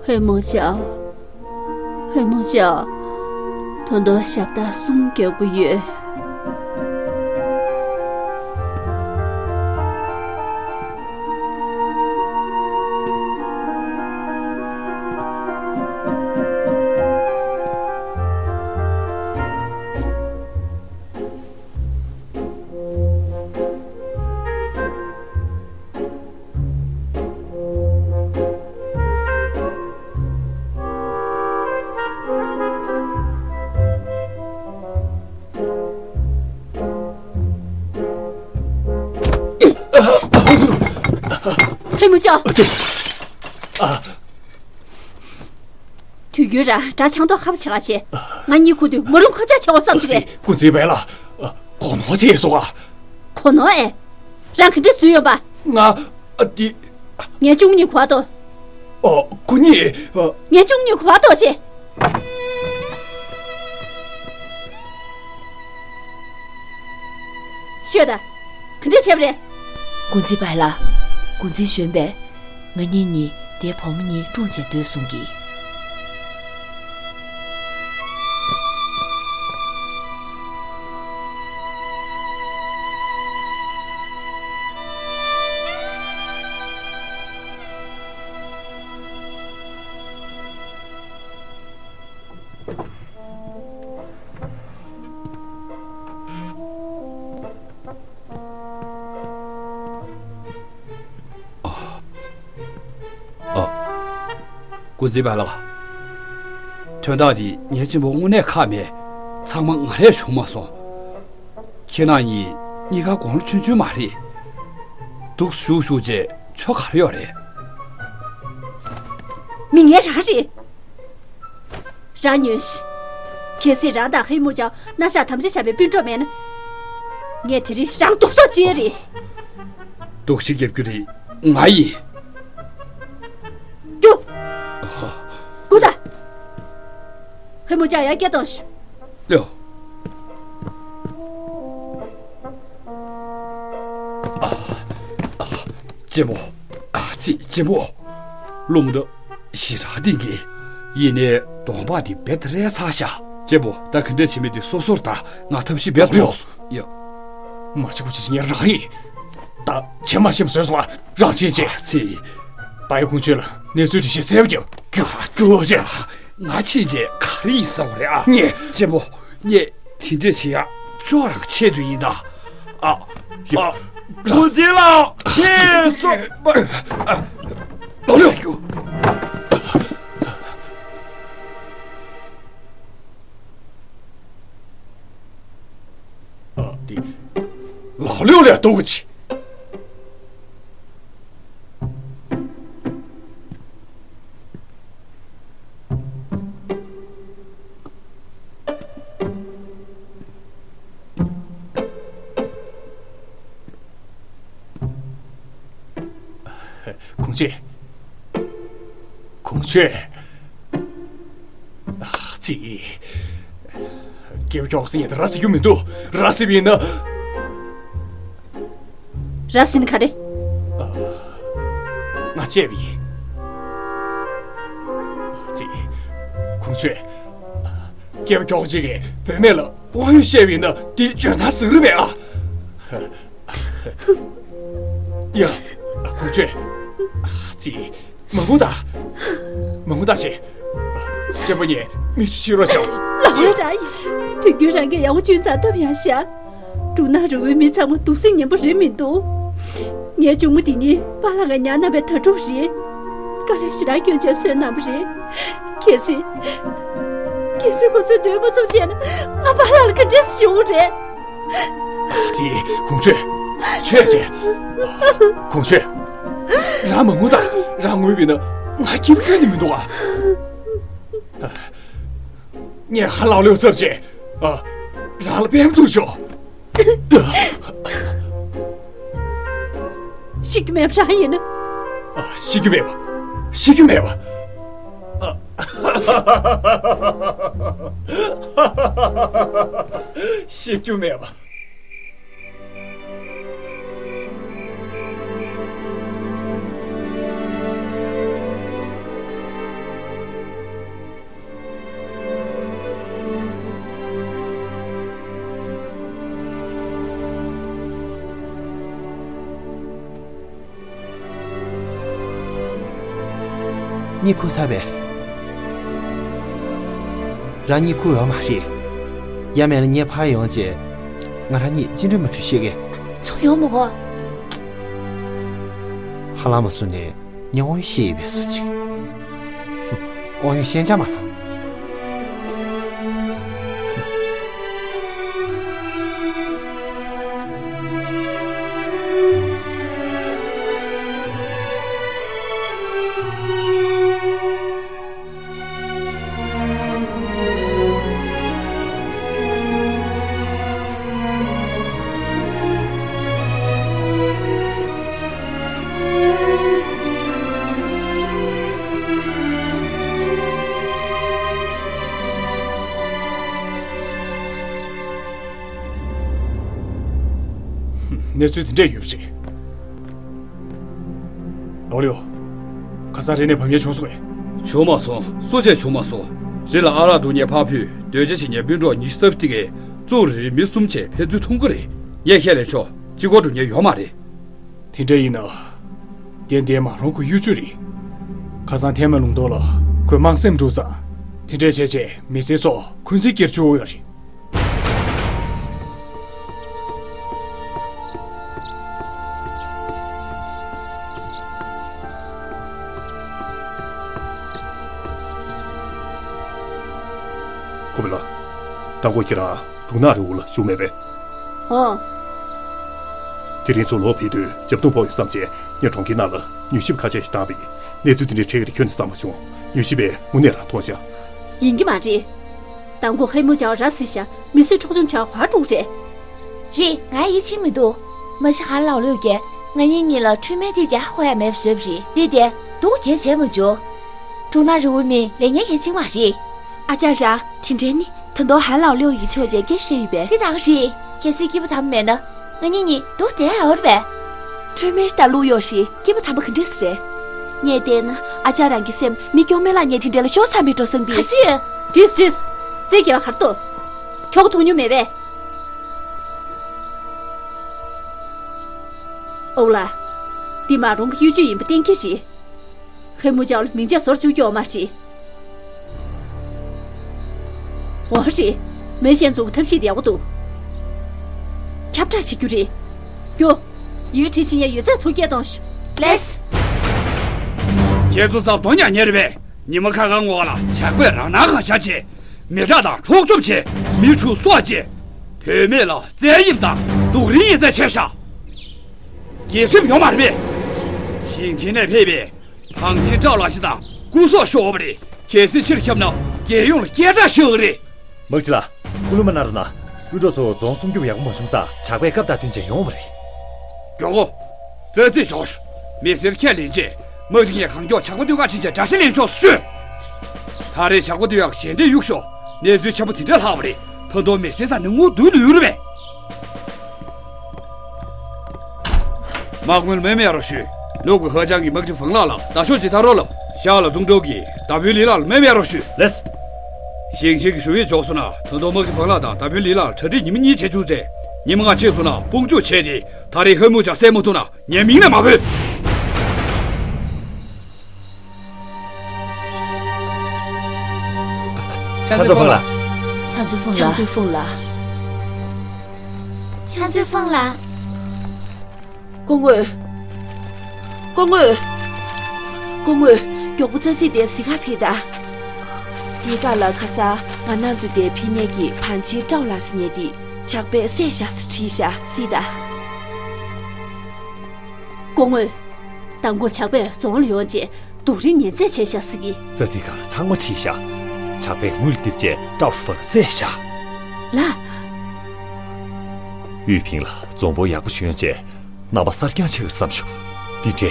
ཧོས་མོ་ཅའོ། ཧོས་མོ་ཅའོ། ད་དུང་ཞབས་སྟེགས་གསུམ་རྒྱག་གི་ཡོད། ཧོས་མོ་ཅའོ། དུས་རྒྱུན་རང་དགྲ་ཆང་ཐོག་ཁ་པ་བྱེད་ག་བྱེད། ང་གཉིད་ཁུག་དུས་མ་རུང་ཁ་ཆག་བྱེད་དགོས་བསམ་བྱུང་བས། ཀུན་གཟིགས་བལ་ལ། གོ་ནོར་ཐེབས་སོང་ཨ། གོ་ནོར་ཨེ། རང་ག་འདྲ་བཟོས་ཡོད་པ། ང་། ཨ། དེ། ངའི་གཅུང་མོ་གཉིས་ག་པར་འདུག། ཨོ། ཁོ་གཉིས། ཨ། ངའི་གཅུང་མོ་གཉིས་ག་པར་འདུག་ཅེ། ཤོད་དང་། ག་འདྲ་བྱས་པ་རེད། གུང་ཚིགས་བལ་ལ། གུང་ཚིགས་གཞོན་པས། ང་གཉིས་གཉིས་དེ་བུ་མོ་གཉིས་བཀྲོངས་བྱས་སྡོད་གསུང་གི། ཨ། ཨ། ཀུན་གཟིགས་བལ་ལ། དོན་དག་འདི་ངའི་གཅེན་པོ་དངོས་གནས་ཁག་མེད། ཚང་མ་ང་རས་བྱུང་མ་སོང་། ཁྱེད་རང་གཉིས་གཉིས་ཀ་དགུང་ལོ་ཆུང་ཆུང་མ་རེད། སྡུག་ཞུ་ཞུ་བྱས་ཆོ་ག་རེ་ཡོད་རེད། མི་ངན་རང་རེད། རང་ཉོན་ཞིག། གལ་སྲིད་རང་དང་ཧེ་མུ་ཅའོ་རྣ་ཤག་དམ་བཅའ་བཞག་པའི་སྤུན་གྲོགས་མེད་ན། ངས་དེ་རིང་རང་སྡུག་སྲོག་བཅད་རེད། སྡུག་ཤི་རྒྱབ་རྒྱུ་རེད། ང་ཡིན། རྒྱུགས། སྒུག་དང་། ཧེ་མོ་ཅག་ཡར་སྐྱེལ་གཏོང་ཤོག་ལེའོ། ཨ། ཨ། གཅེན་པོ། ཨ་ཙི། གཅེན་པོ། རླུང་རྟ་ཞེ་དྲག་ལྡིང་གི། ཡིན་ནའི་གདོང་པ་འདི་རྦད་དེ་རལ་ཚར་ཤག་གཅེན་པོ། ད་ག་འདྲས་བྱེད་མིན་དེ་སོ་སོར་ལྟ། ང་ཐབས་ཤེས་རྦད་ལོག་ཡོང་སོང་། ཡ། མ་བྱེད་དགོས་བྱེད་བྱེད་ངས་རང་ཡིན། ད་བྱེད་མ་ཤེས་པ་བཟོས་སོང་ང་། རང་བྱེད་བྱེད། ཨ་ཙི། པ་ཡ་ཁུངས་ཆོད་ལ་གནས་ཚུལ་འགྲེལ་བཤད་གསལ་པོ་རྒྱབ། རྒྱུགས། ཨ་ཙི། ང་བྱེད་བྱེད་ག་རེ་ཡིན་ཟེར་བ་རེད་ཨ། ངས། གཅེན་པོ། ངས་དེ་འདྲས་བྱེད་ཡ་ཅོག་རང་ཆེད་དུ་ཡིན་ད། ཨ། ཡ། ཨ། འགོ་འཛིན་ལགས། ཁྱེད་སོ། ཨ། ལོག་ལོག་རྒྱུགས། ཨ། དེ། ལག་ལེན་ལས་གཏོང་གི་ཆེ། ཁོང་ཆོས། ཁོང་ཆོས། ཨ་ཙི། སྐྱེ་བ་མགྱོགས་ཟེར་ཡ་དེ་ར་ཟེར་རྒྱུ་མི་འདུག་ར་ཟེར་བ་ཡིན་ན། ར་ཟེར་ན་ག་རེ། ང་བཅས་པ་ཡིན། ཨ་ཙི། ཁོང་ཆོས། སྐྱེ་བ་མགྱོགས་ཅིག་གིས་བུད་མེད་ལ་དབང་ཡོད་བཤད་པ་ཡིན་ན་དེ་འཇོན་ཐང་ཟིག་རེད་པས་ཨ། ཡ། ཁོང་ཆོས། ཨ་ཙི། མ་ངུ་ད། མ་ངུ་ད་ཞེས། གཅེན་པོ་ངས་མིག་ཆུ་ཕྱིས་རོགས་བྱའོ། ལགས་ཡོད་ར་ཡིན། དུས་རྒྱུན་རང་གིས་ཡག་པོ་བྱུང་ཙང་སྟབས་ཡག་ཤག་འབྲུག་ནག་རི་བོའི་མི་ཚང་མ་སྡུག་སྲན་ངན་པ་རེད་མི་འདུག་ངའི་གཅུང་མོ་འདི་ནི་པཱ་ལགས་ཀྱིས་ཉར་གནང་བའི་དྭ་ཕྲུག་རེད། དཀའ་ལས་ཞེ་དྲག་སྐྱོན་བྱས་གསོས་གནང་བ་རེད། གལ་སྲིད། གལ་སྲིད་ཁོ་ཚོས་འདོད་མ་ཚུགས་བྱས་ན་ང་པཱ་ལགས་ལ་ག་འདྲས་ཞུ་དགོས་རེད། ཨ་ཙི། ཁོང་ཆོས། ཆོས་ཅན། ཁོང་ཆོས། རང་མ་ངུ་ད། རང་ངུས་པ་ཡིན་ན་ང་སྐྱིད་པོ་ཁྱོན་ནས་མི་འདུག་ཨ། ངས་ཧ་ལག་ལོས་ཚབ་བྱས། ཨ། རང་ལ་པད་མ་བཙུགས་ཤོག་ཤི་རྒྱུ་མེད་པ་རང་ཡིན་ན། ཨ། ཤི་རྒྱུ་མེད་པ། ཤི་རྒྱུ་མེད་པ། ཨ། ཤི་རྒྱུ་མེད་པ། གཉིད་ཁུག་ཚར་བས། རང་གཉིད་ཁུག་ཡོད་མ་རེད། ཡང་མིན་ན་ངས་ཕར་ཡོང་རྗེས་ང་རང་གཉིས་ཅི་འདྲ་མ་འདྲ་བཤད་གི། ཚུར་ཡོང་མི་དགོས། ཧ་ལམ་སོང་ནས་ངས་དབང་ཡོད་བཤད་ཡིན་པས་སོ་ཅིག་དབང་ཡོད་ཤན་ཆ་མ་ལ། གནས་ཚུལ་དེ་འདྲས་ཡོད་པ་རེད། ལོ་ལིའུ། ཁ་སང་རི་ནས་བབས་ཉེས་བྱུང་སོང་ངས། བྱུང་མ་སོང་། སུ་གཅིག་བྱུང་མ་སོང་། རི་ལ་ཨ་རག་བརྡུངས་ཉེས་ཕར་ཕུད། སྡོད་ཅི་བྱེད་ཉེས་སྤུན་གྲོགས་ཉི་ཤུ་རྩ་བདུན་གྱིས་གཙུག་རི་རི་མི་གསུམ་བྱས་ཕན་ཚུན་མཐུན་གྱི་རེད། ངས་ཁས་ལེན་ཆོག་གཅིག་པོ་འགྲོ་ཉེས་ཡོད་མ་རེད། དེ་འདྲ་ཡིན་ན། དེ་འདྲའི་མ་རུང་གི་གཡོ་ཇུས་རེད། ཁ་སང་ཐེན་མ་ལུང་རྟོགས་ལ་ཁོས་དམངས་སེམས་དཀྲུགས་ཙང་། དེ་འདྲས་བྱས་བྱས་མི་ཚེ་སྲོག་འཁོན་འཛིན་སྐྱེལ་ཆོག་ཡོད་རེད། ཁོ་པེ་ལ། དང་པོ་ཁྱེད་རང་འབྲུག་ནག་རི་བོ་ལ་བཞུགས་མེད་པས། ཨོ། དེ་རིང་ཚུར་ལོག་ཕེབས་དུས་འཇབ་རྡུང་ཕོག་ཡོད་བསམ་བྱས་ངས་གྲོང་ཁྱེར་ནང་ལ་མྱུལ་ཞིབ་ཁ་ཤས་ཤིག་བཏང་བས། གནས་ཚུལ་དེ་འདྲའི་འཕྲད་ཀྱི་རེད་ཁྱོན་ནས་བསམ་མ་བྱུང་། མྱུལ་ཞིབ་པས་དངོས་གནས་རང་མཐོང་ཤག་ཡིན་གྱི་མ་རེད། དང་པོ་ཧེ་མོ་ཅག་ར་བཟི་ཤག་མི་གསོད་འཕྲོག་བཅོམ་བྱ་བ་ཕར་འགྲོ་རེད། རེད། ང་ཡིད་ཆེས་མི་འདུག་མ་གཞི་ཧ་ལའོ་ལོས་ཀྱིས་ ང་གཉིས་གཉིས་ལ་འཕྲུལ་མའི་ཐིག་ཅ་ཧ་གོ་ཡ་མེད་པ་བཟོས་པ་རེད། རེད་དེ། སྡུག་གང་བྱས་མ་བྱུང་། གྲོང་ནག་རི་བོའི་མི་ལས་ངན་གང་བྱེད་མ་རེད། ཨ་ཅག་ར། དེ་འདྲའི་ནི། ད་དུང་ཧན་ལའོ་ལིའོ་ཡི་ཕྱོགས་ཅིག་སྐད་བཤད་ཡོད་པས། དེ་ད་ག་རེད། གལ་སྲིད་སྐྱེས་བུ་དམ་པ་མེད་ན། ང་གཉིས་གཉིས་སྡུག་བསྡད་ཡ་ཡོད་རེད་པས། འཕྲུལ་མའི་ལྟ་ལུགས་ཡོད་ཞིག་སྐྱེས་བུ་དམ་པ་ག་འདྲས་རེད། ངས་བལྟས་ན་ཨ་ཅག་རང་གི་སེམས་མི་སྐྱོ་མེད་ལ་ངས་དེ་འདྲ་ལ་ཤོར་ཚར་མེད་འགྲོ་བསམ་པས། ག་ཚོད་ཡོད། བྲིས་བྲིས། རྩེད་རྒྱག་གར་ཏོ། ཁྱོ་ག་ཐུག་མྱོང་མེད་པས། ཨོ་ལ། འདི་མ་རུང་གི་གཡུལ་ཇུས་ཡིན་པ་གཏན་འཁེལ་རེད། ཧེ་མུ་ཅའོ་ལ་མིང་ཆད་བཟོར་བཅུག་རྒྱུ་ཡོད་མ་རེད། འོ་རེད། མེ་ཤན་ཚོ་གི་ཐབས་ཤེས་དེ་ཡག་པོ་འདུག་ཁྱབ་བསྒྲགས་བྱེད་རྒྱུ་རེད། རྒྱུ། ཡི་གེ་བྲིས་ཤིང་ཡ་ཡོད་ཚད་ཚུར་སྐྱེལ་གཏོང་ཤོག་ལེས། ཁྱེད་ཚོ་ཚབ་དོན་ཉག་ཉེ་རེད་པས། ཉི་མ་ཁ་ཁ་ངོ་ལ་ཇག་པས་རང་སྣང་གང་ཤར་བྱས། མི་དྲག་དང་འཕྲོག་བཅོམ་བྱས། མི་ཕྲུག་སྲོག་བཅད། བུད་མེད་ལ་བཙན་གཡེམ་དང་སྡུག་རུས་ཉེས་ཚད་བྱས་ཤག་རྒྱལ་ཁྲིམས་ཡོད་མ་རེད་པས། ཞིང་ཆེན་ནས་ཕེབས་པའི་ཕང་ཆེན་ཀྲའོ་ལགས་ཤིག་དང་སྐུ་སྲོག་ཤོར་བ་རེད། གལ་སྲིད་ཕྱིར་ཁྱབ་ན་རྒྱལ་ཡོངས་ལ་སྐད་གྲགས་ཤོར་གི་རེད། དམག་སྤྱི་ལགས། སྐུ་ལུས་མ་གནང་རོགས་གནང་། དབུལ་གྲོགས་ཚོ་རྫོང་སྲུང་སྐྱོབ་ཡག་པོ་མ་བྱུང་ཙང་ཇག་པས་སྐབས་དང་བསྟུན་བྱས་ཡོང་བ་རེད། མགྱོགས་པོ། རྩ་རྩིས་ཤོག་མི་སེར་ཁས་ལེན་རྗེས། དམག་སྤྱི་ངས་གང་མགྱོགས་ཇག་པ་སྡོད་སྒར་ཁྲིད་བྱས་དགྲ་ཤ་ལེན་ཤོག་ཞུ། ད་རེས་ཇག་པ་སྡོད་ཡག་ཞལ་འདེབས་གཡུག་ཤོག་གནས་ཚུལ་ཆེན་པོ་དེ་འདྲ་ལྷག་པ་རེད། ད་དུང་མི་སེར་ས་ནས་སྔོ་སྡུག་ལུས་རེད་པས། དམག་དཔོན་མེ་མེ་རོ་ཞུས། ནུབ་ཀྱི་ཧ་ཅང་གི་དམག་སྤྱི་ཧྥང་ལགས་ལ་ད་ཤོག་ཅིག་ད་རོགས་ལ། ཤར་ལ་ཏུང་ཀྲོའུ་གི་ད་བུའི་ལི་ལགས་ལ་མེ་མེ་རོ་ཞུས། ལེས། ཞིང་ཆེན་གྱི་ཞུ་ཡིག་འཇོག་སོང་ན་ད་དུང་དམག་སྤྱི་ཧྥང་ལགས་དང་ད་བུའི་ལི་ལགས་གྲ་སྒྲིག་ཉི་མ་གཉིས་བྱས་བཅུག་རྗེས། ཉི་མ་ལྔ་ཕྱིན་སོང་ན་དཔུང་འཇུག་བྱས་ཏེ། ད་རེས་ཧོན་མུ་ཅང་བསད་མ་ཐུབ་ན་ངའི་མིང་ནས་མ་འབོད། ཕྱག་མཛོད་ཧྥང་ལགས། ཕྱག་མཛོད་ཧྥང་ལགས། ཕྱག་མཛོད་ཧྥང་ལགས། ཕྱག་མཛོད་ཧྥང་ལགས། སྐུ་ངོ། སྐུ་ངོ། སྐུ་ངོ། མགྱོགས་པོ་རྩ་རྩིས་དེ་གཟིགས་ག་ཕེབས་དང་། འདི་ག་ལ་ཁ་སང་ང་རང་ཚོ་དེ་ཕི་ནས་ཀྱི་ཕང་ཆེན་ཀྲའོ་ལགས་ཟེར་མཁན་དེ་ཇག་པས་བསད་བཞག་ཟེར་བྲིས་བཞག་གཟིགས་དང་། སྐུ་ངོ། མདང་དགོང་ཇག་པས་རྫོང་ལ་ཡོང་རྗེས་སྡུག་རུས་ཉེན་ཚད་བྱས་བཞག་ཟེར་གི། རྩ་རྩིས་སྒང་ལ་ཚང་མ་བྲིས་བཞག་ཇག་པས་དངུལ་སྟེར་རྗེས་ཀྲའོ་ཧྲུའུ་ཧྥང་བསད་བཞག་ལགས། ཡུས་ཕིང་ལ་རྫོང་དཔོན་ཡག་པོ་ཞིག་ཡོང་རྗེས་རྣམ་པ་གསར་རྐྱང་ཆགས་ཀྱི་རེད་བསམ་བྱུང་། འདི་འདྲའི་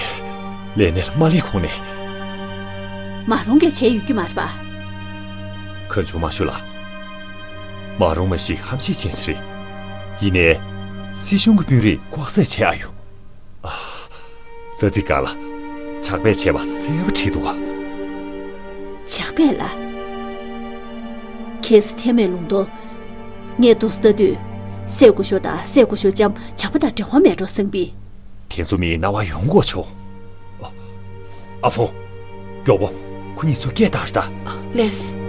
ལས་གནས་ལ་མ་སླེབས་གོང་ནས། མ་རུང་གིས་བྱས་ཡོད་ཀྱི་མ་རེད་པ། གང་བྱུང་མ་ཞུ་ལ། མ་རུང་མ་ཞིག་ཧམ་བཤད་ཅན་ཞིག་རེད། ཡིན་ནའི། སྲིད་གཞུང་གི་དཔོན་རིགས་ལྐོག་བསད་བྱས་ཨ་ཡོད། ཨ། རྩ་རྩིས་སྒང་ལ་ཇག་པས་བྱས་པ་གསལ་པོ་བྲིས་འདུག་ག་ཇག་པས་ལ། གལ་སྲིད་ཐེ་མེ་ལུང་ཏོ། ངས་འདུག་སེ་ལྟ་དུས། བསད་དགོས་ཤོག་དང་བསད་དགོས་ཤོག་ལྕམ་ཇག་པ་དང་འབྲེལ་བ་མེད་འགྲོ་བསམ་པས། དེ་ཚོ་མིའི་རྣ་བར་ཡོང་དགོས་བྱུང་། ཨ་ཕོ། མགྱོགས་པོ། ཁོ་གཉིས་ཚུར་སྐད་བཏང་ཤོག་དང་། ལེས།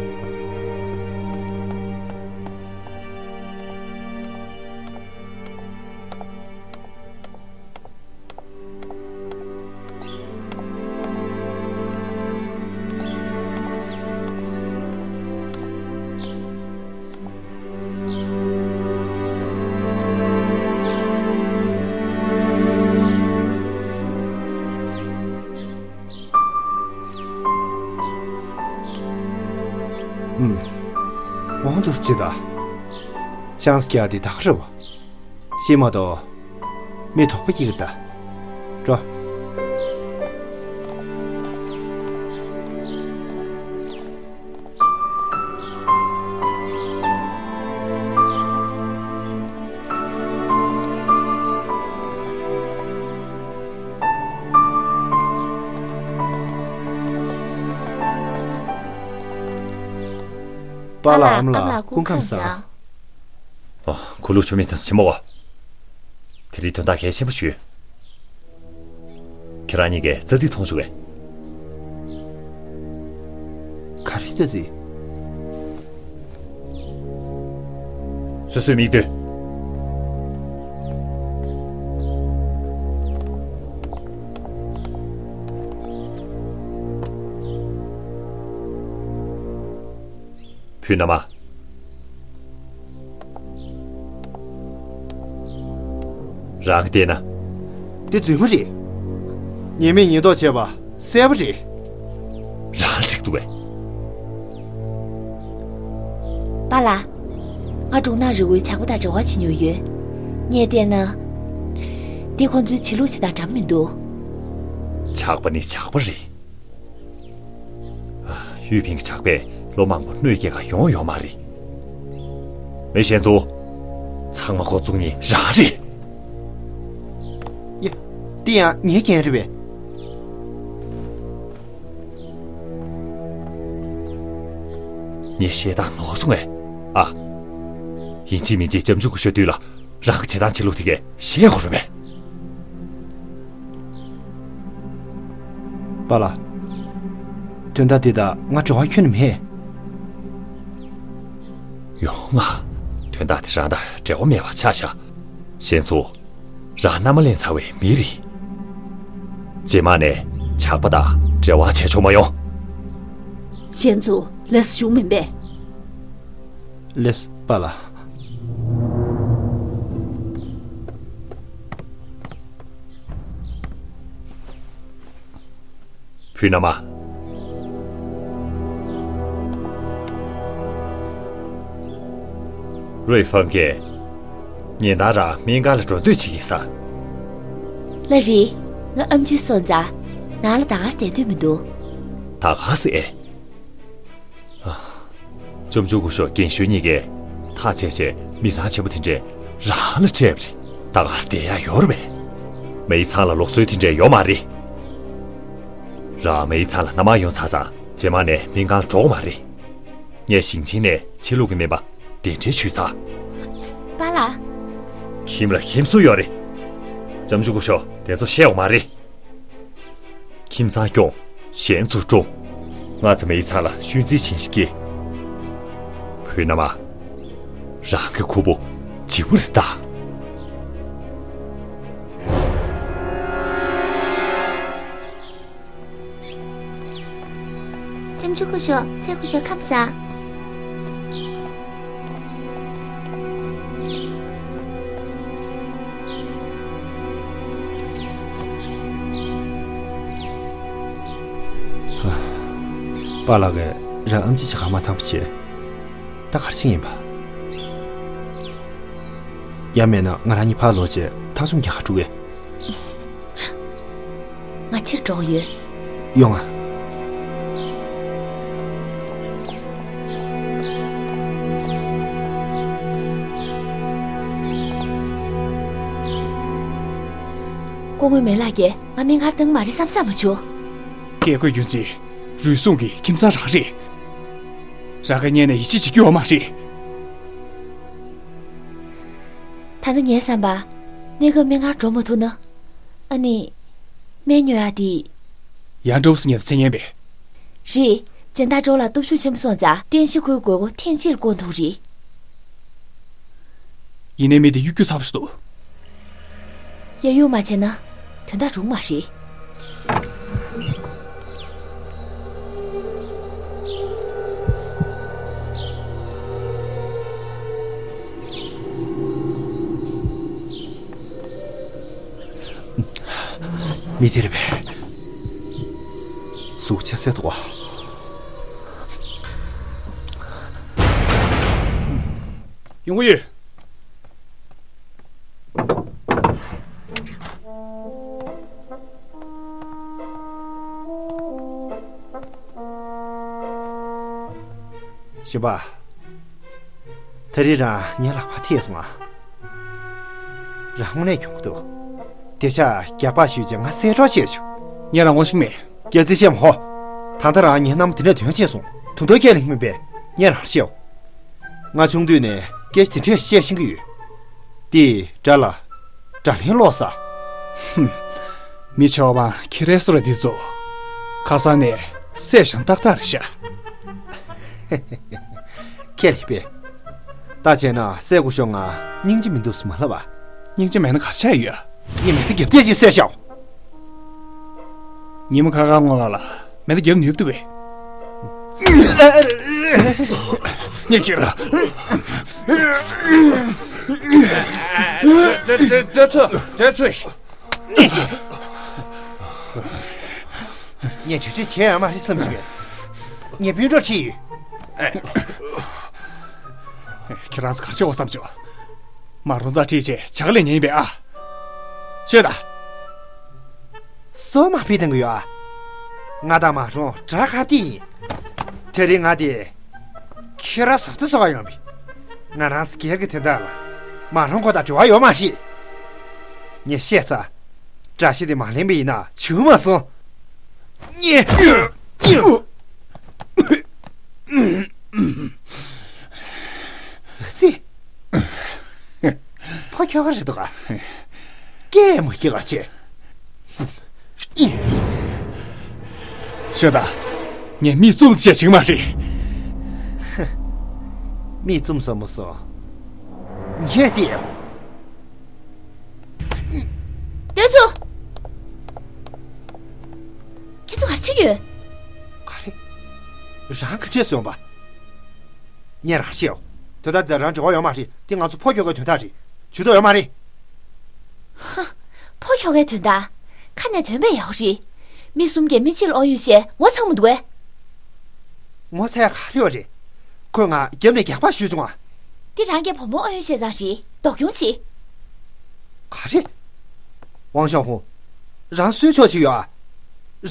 ཨུམ། འོང་དུ་ཅི་ད། ཅང་སྐྱ་དེ་ད་ཧ་ར་བ། ཤེས་མ་གཏོགས། མི་དོགས་པ་སྐྱེ་གི་ད། འགྲོ། པཱ་ལགས་ཨ་མ་ལགས་སྐུ་ཁམས་བཟང་། ཨ། ཁུ་ལུ་ཆུ་མིག་དང་ཆེན་མོ་བ། དེ་རིང་དོན་དག་གལ་ཆེན་པོ་ཞིག་ཡོད། ཁྱེད་རང་གཉིས་ཀས་རྩ་རྩིས་མཐོང་བྱུང་བས། ག་རེ་རྩ་རྩིས། སོ་སོའི་མིག་ལྟོས། བུ་མནའ་མ། རང་གིས་བལྟས་ན། དེ་རྫུན་མ་རེད། ཉེས་མེད་ཉེས་འདོགས་བྱས་པ་གསལ་པོ་རེད། རང་ལ་འགྲིག་འདུག་གས། པཱ་ལགས། ང་གྲོང་ནག་རི་བོའི་ཇག་པ་དང་འབྲེལ་བ་བྱེད་མྱོང་ཡོད། ངས་བལྟས་ན། འདི་ཁོང་ཚོའི་བྱེད་ལུགས་ཞིག་དང་འདྲ་པོ་མི་འདུག་ཇག་པ་ནི་ཇག་པ་རེད། ཡུས་ཕིང་གི་ཇག་པས་ལོ་མང་པོ་གནོད་སྐྱེལ་ག་ཡོང་ཡོད་མ་རེད། མི་གཞན་ཚོ། ཚང་མ་ཁོ་བཙུགས་ཉེན་རང་རེད། ཡ། འདི་ཡང་ངའི་འགན་རེད་པས། ངས་བཤད་སྟངས་ནོར་སོང་ངས། ཨ། ཡིན་གཅིག་མིན་གཅིག་ལྕམ་ཆུང་སྐུ་ཞབས་དུས་ལ་རང་གི་བྱེད་སྟངས་བྱེད་ལུགས་དེ་གས་བཤད་དགོས་རེད་པས། པཱ་ལགས། དོན་དག་འདི་དང་ང་འབྲེལ་བ་ཁྱོན་ནས་མེད། ཡོང་ང་། དོན་དག་འདི་རང་དང་འབྲེལ་བ་མེད་པ་ཆ་བཞག་གཞན་ཚོ། རང་མནའ་མ་ལེན་ཚར་བའི་མི་རེད། རྗེས་མ་ནས་ཇག་པ་དང་འབྲེལ་བ་བྱས་ཆོག་མ་ཡོང་། གཞན་ཚོ་ལས་བྱུང་མིན་པས། ལས་པཱ་ལགས། བུ་ན་མ། རུའི་ཧྥང་གིས་ཉིན་ལྟར་རང་སྨན་ཁང་ལ་འགྲོ་འདོད་བྱེད་ཀྱིན་ས། ལགས་རེད། ང་ཨེམ་ཆི་སོང་ཙང་ནང་ལ་ད་ག་སེ་བསྡད་འདོད་མི་འདུག་ད་ག་སེ་ཨེ། ལྕམ་ཆུང་སྐུ་ཞབས་རྒན་གཞོན་གཉིས་ཀས་ཐག་བཅད་བྱས་མི་ཚང་ཆེན་པོ་དེ་འདྲས་རང་ལ་སྤྲད་པ་རེད། ད་ག་སེ་བསྡད་ཡག་ཡོད་རེད་པས། མི་ཚང་ལ་ལུགས་སྲོལ་དེ་འདྲས་ཡོད་མ་རེད། རང་མི་ཚང་ལ་མནའ་མ་ཡོང་ཚར་ཙང་རྗེས་མ་ནས་སྨན་ཁང་ལ་འགྲོ་དགོས་མ་རེད། ངས་ཞིང་ཆེན་ནས་ཕྱི་ལུགས་ཀྱི་སྨན་པ་གདན་འདྲེན་ཞུས་ཚར། པཱ་ལགས། ཁྱིམ་ལ་ཁྱིམ་སུ་ཡོད་རེད། ལྕམ་ཆུང་སྐུ་ཞབས་དེ་ཚོ་བཤད་དགོས་མ་རེད། ཁྱིམ་ཚང་སྐྱོང་། གཞན་ཚོ་སྲུང་། ང་ཚོ་མི་ཚང་ལ་ཤུལ་རྫིས་ཆེན་ཞིག་སྐྱེས། བུ་ན་མ། རང་གི་ཁུར་པོ་བརྗེ་པོ་རེད་ད། ལྕམ་ཆུང་སྐུ་ཞབས། སྲས་སྐུ་ཞབས་ཁམས་བཟང་། པཱ་ལགས་ཀྱིས་རང་ཨེམ་ཆི་ཇ་ག་མ་འཐེན་པ་བྱས། ད་ག་རེ་བྱེད་ཀྱི་ཡིན་པ། ཡང་མིན་ན་ང་རང་གཉིས་ཕར་ལོག་བྱས་ཐག་ཆོད་རྒྱག་ག་འགྲོ་གས། ང་ཕྱིར་འགྲོ་གི་ཡོད། ཡོང་ང་། སྐུ་ངོ་མེ་ལགས་ཀྱིས་ང་སྨན་ཁང་བཏང་མ་རེད་བསམ་བསམ་མ་བྱུང་། སྐད་དགོད་རྒྱུ་མཚན། རུལ་སུངས་ཀྱི་ཁྱིམ་ཚང་རང་རེད། རང་གི་སྔོན་ནས་ཡིད་ཆེས་བྱེད་རྒྱུ་ཡོད་མ་རེད། ད་ལྟ་ངའི་བསམ་པ། གནས་སྐབས་སྨན་ཁང་འགྲོ་མ་ཐུབ་ན། ཨ་ནི། སྨན་ཉོ་ཡག་དེ། ཡང་འགྲོ་སྲིད་ངེས་མཚན་ངན་པས། རེད། སྦྱིན་བདག་ཀྲོའུ་ལགས་སྟོབས་ཤུགས་ཆེན་པོ་སོང་ཙང་རྟེན་གཞི་ཁོའི་དགོས་མཁོ་ཐེངས་གཅིག་ལ་བསྐོང་ཐུབ་རེད། ཡིན་ནའི་མི་དེ་གཡོ་སྒྱུ་ཚ་པོ་ཞིག་འདུག་གཡས་གཡོགས་མ་བྱས་ན་དོན་དག་འགྲུབ་མ་རེད། མི་དེ་རེད་པས། གཟུགས་ཆ་གསལ་འདུག་ག་ཡོང་གི་ཡོད། གཞོན་པ། ད་རེས་རང་ངའི་ལག་པར་ཐེབས་སོང་ང་། རང་དངོས་གནས་གྱོང་གུད་འདུག་དེ་ཤག་རྒྱག་པ་ཞུས་རྗེས་ང་གསལ་སྒྲོག་བཤད་ཆོག་ངས་རང་དབང་ཤིག་མེད། སྐྱག་རྫུན་བཤད་མ་ཧོ། ད་ལྟ་རང་ངའི་མནའ་མ་དེ་འདྲ་དོན་ཆེ་སོང་། དུང་ཐོག་ཁས་ལེན་མིན་པས། ངས་རང་ལ་བཤད་འོ། ང་ཆུང་དུས་ནས་སྐད་ཆ་དེ་འདྲས་བཤད་ཤེས་ཀྱི་ཡོད། དེ་དགྲ་ལ། དགྲ་ལན་སློག་ས། ཧུམ། མི་ཆོག་པ་ཁྱི་རལ་སོ་ར་འདི་ཚོ། ཁ་སང་ནས་བསད་ཤིང་ཏག་ཏག་རེད་ཤག་ཁས་ལེན་པས། ད་བྱས་ན་སྲས་སྐུ་ཞབས་ང་སྙིང་རྗེ་མི་འདུག་སུ་མ་ལབ་པ། སྙིང་རྗེ་མེད་ན་ག་ཆ་ཡོད། ངས་མེ་མདའ་བརྒྱབ་བསྡད་ཅིག་བསད་ཤག་ཉིན་མོ་ཁ་ཁ་སྔོན་ལ་མེ་མདའ་བརྒྱབ་ནུས་བཏུབ་པས། ངས་ཁྱེར། དེ་དེ་དེ་ཚོ་དེ་ཚོ། ངས་གྲ་སྒྲིག་བྱས་ཡོད་མ་རེད་བསམ་བྱུང་། ངས་སྤུན་གྲོགས་ཁྲིད་ཡོད། ཁྱེད་རང་ཚོ་ག་རེ་བྱེད་འོ་བསམ་བྱུང་། མ་རོ་ཛ་ཁྲིད་བྱས་ཇག་ལས་ཉན་པས་ཨ། ཤོད་དང་། སོ་མ་ཕི་དང་གི་ཡོད་ཨ། ང་དང་མ་རུང་དགྲ་ཁ་ཏི་ཡིན། དེ་རིང་ང་དེ་ཁྱེད་ར་ཟབ་ཏུ་སོ་ག་ཡོང་བི། ང་རང་སྒེར་གྱི་དོན་དག་ལ་མ་རུང་ཁོ་དང་འབྲེལ་བ་ཡོད་མ་རེད། ངས་བཤད་ཚ། བཀྲ་ཤིས་དེ་མ་ལེན་པ་ཡིན་ན་བྱུང་མ་སོང་། ངས། ཨ་ཙི། ཕོ་ཁྱོ་ག་རེད་འདུག་ག་སྐད་མ་ཁྱི་ག་ཆེ། ཤོད་དང་། ངས་མིག་བཙུམ་བྱས་བྱིང་མ་རེད། མིག་བཙུམ་སོང་མ་སོང་། ངས་དེ། དེ་ཚོ། ཁྱེད་ཚོ་ག་རེ་བྱེད་ཀྱི་ཡོད། ག་རེ། རང་ག་འདྲས་སོང་བ། ངས་རང་ཤེས་ཡོད། དོན་དག་འདི་རང་འབྲེལ་བ་ཡོད་མ་རེད། འདི་ང་ཚོ་ཕོ་ཁྱོ་གའི་དོན་དག་རེད། ཇུས་གཏོགས་ཡོད་མ་རེད། ཧ། ཕོ་ཁྱོ་གའི་དོན་དག་ཁ་ནས་ཐོན་པས་ཡག་རེད། མི་གསུམ་གྱིས་མི་གཅིག་ལ་ཨོ་ཡོད་བཤད་ངོ་ཚ་མི་འདུག་གས། ངོ་ཚ་ག་རེ་ཡོད་རེད། ཁོས་ང་རྒྱབ་ནས་རྒྱག་པ་ཞུས་བྱུང་ང་། འདི་རང་གི་བུ་མོ་ཨོ་ཡོད་བཤད་ཙང་རེད། སྡུག་གྱོང་ཆེ། ག་རེ། ཝང་ཞའོ་ཧུང་། རང་སུའི་ཕྱོགས་ཞིག་ཡོད་ཨ།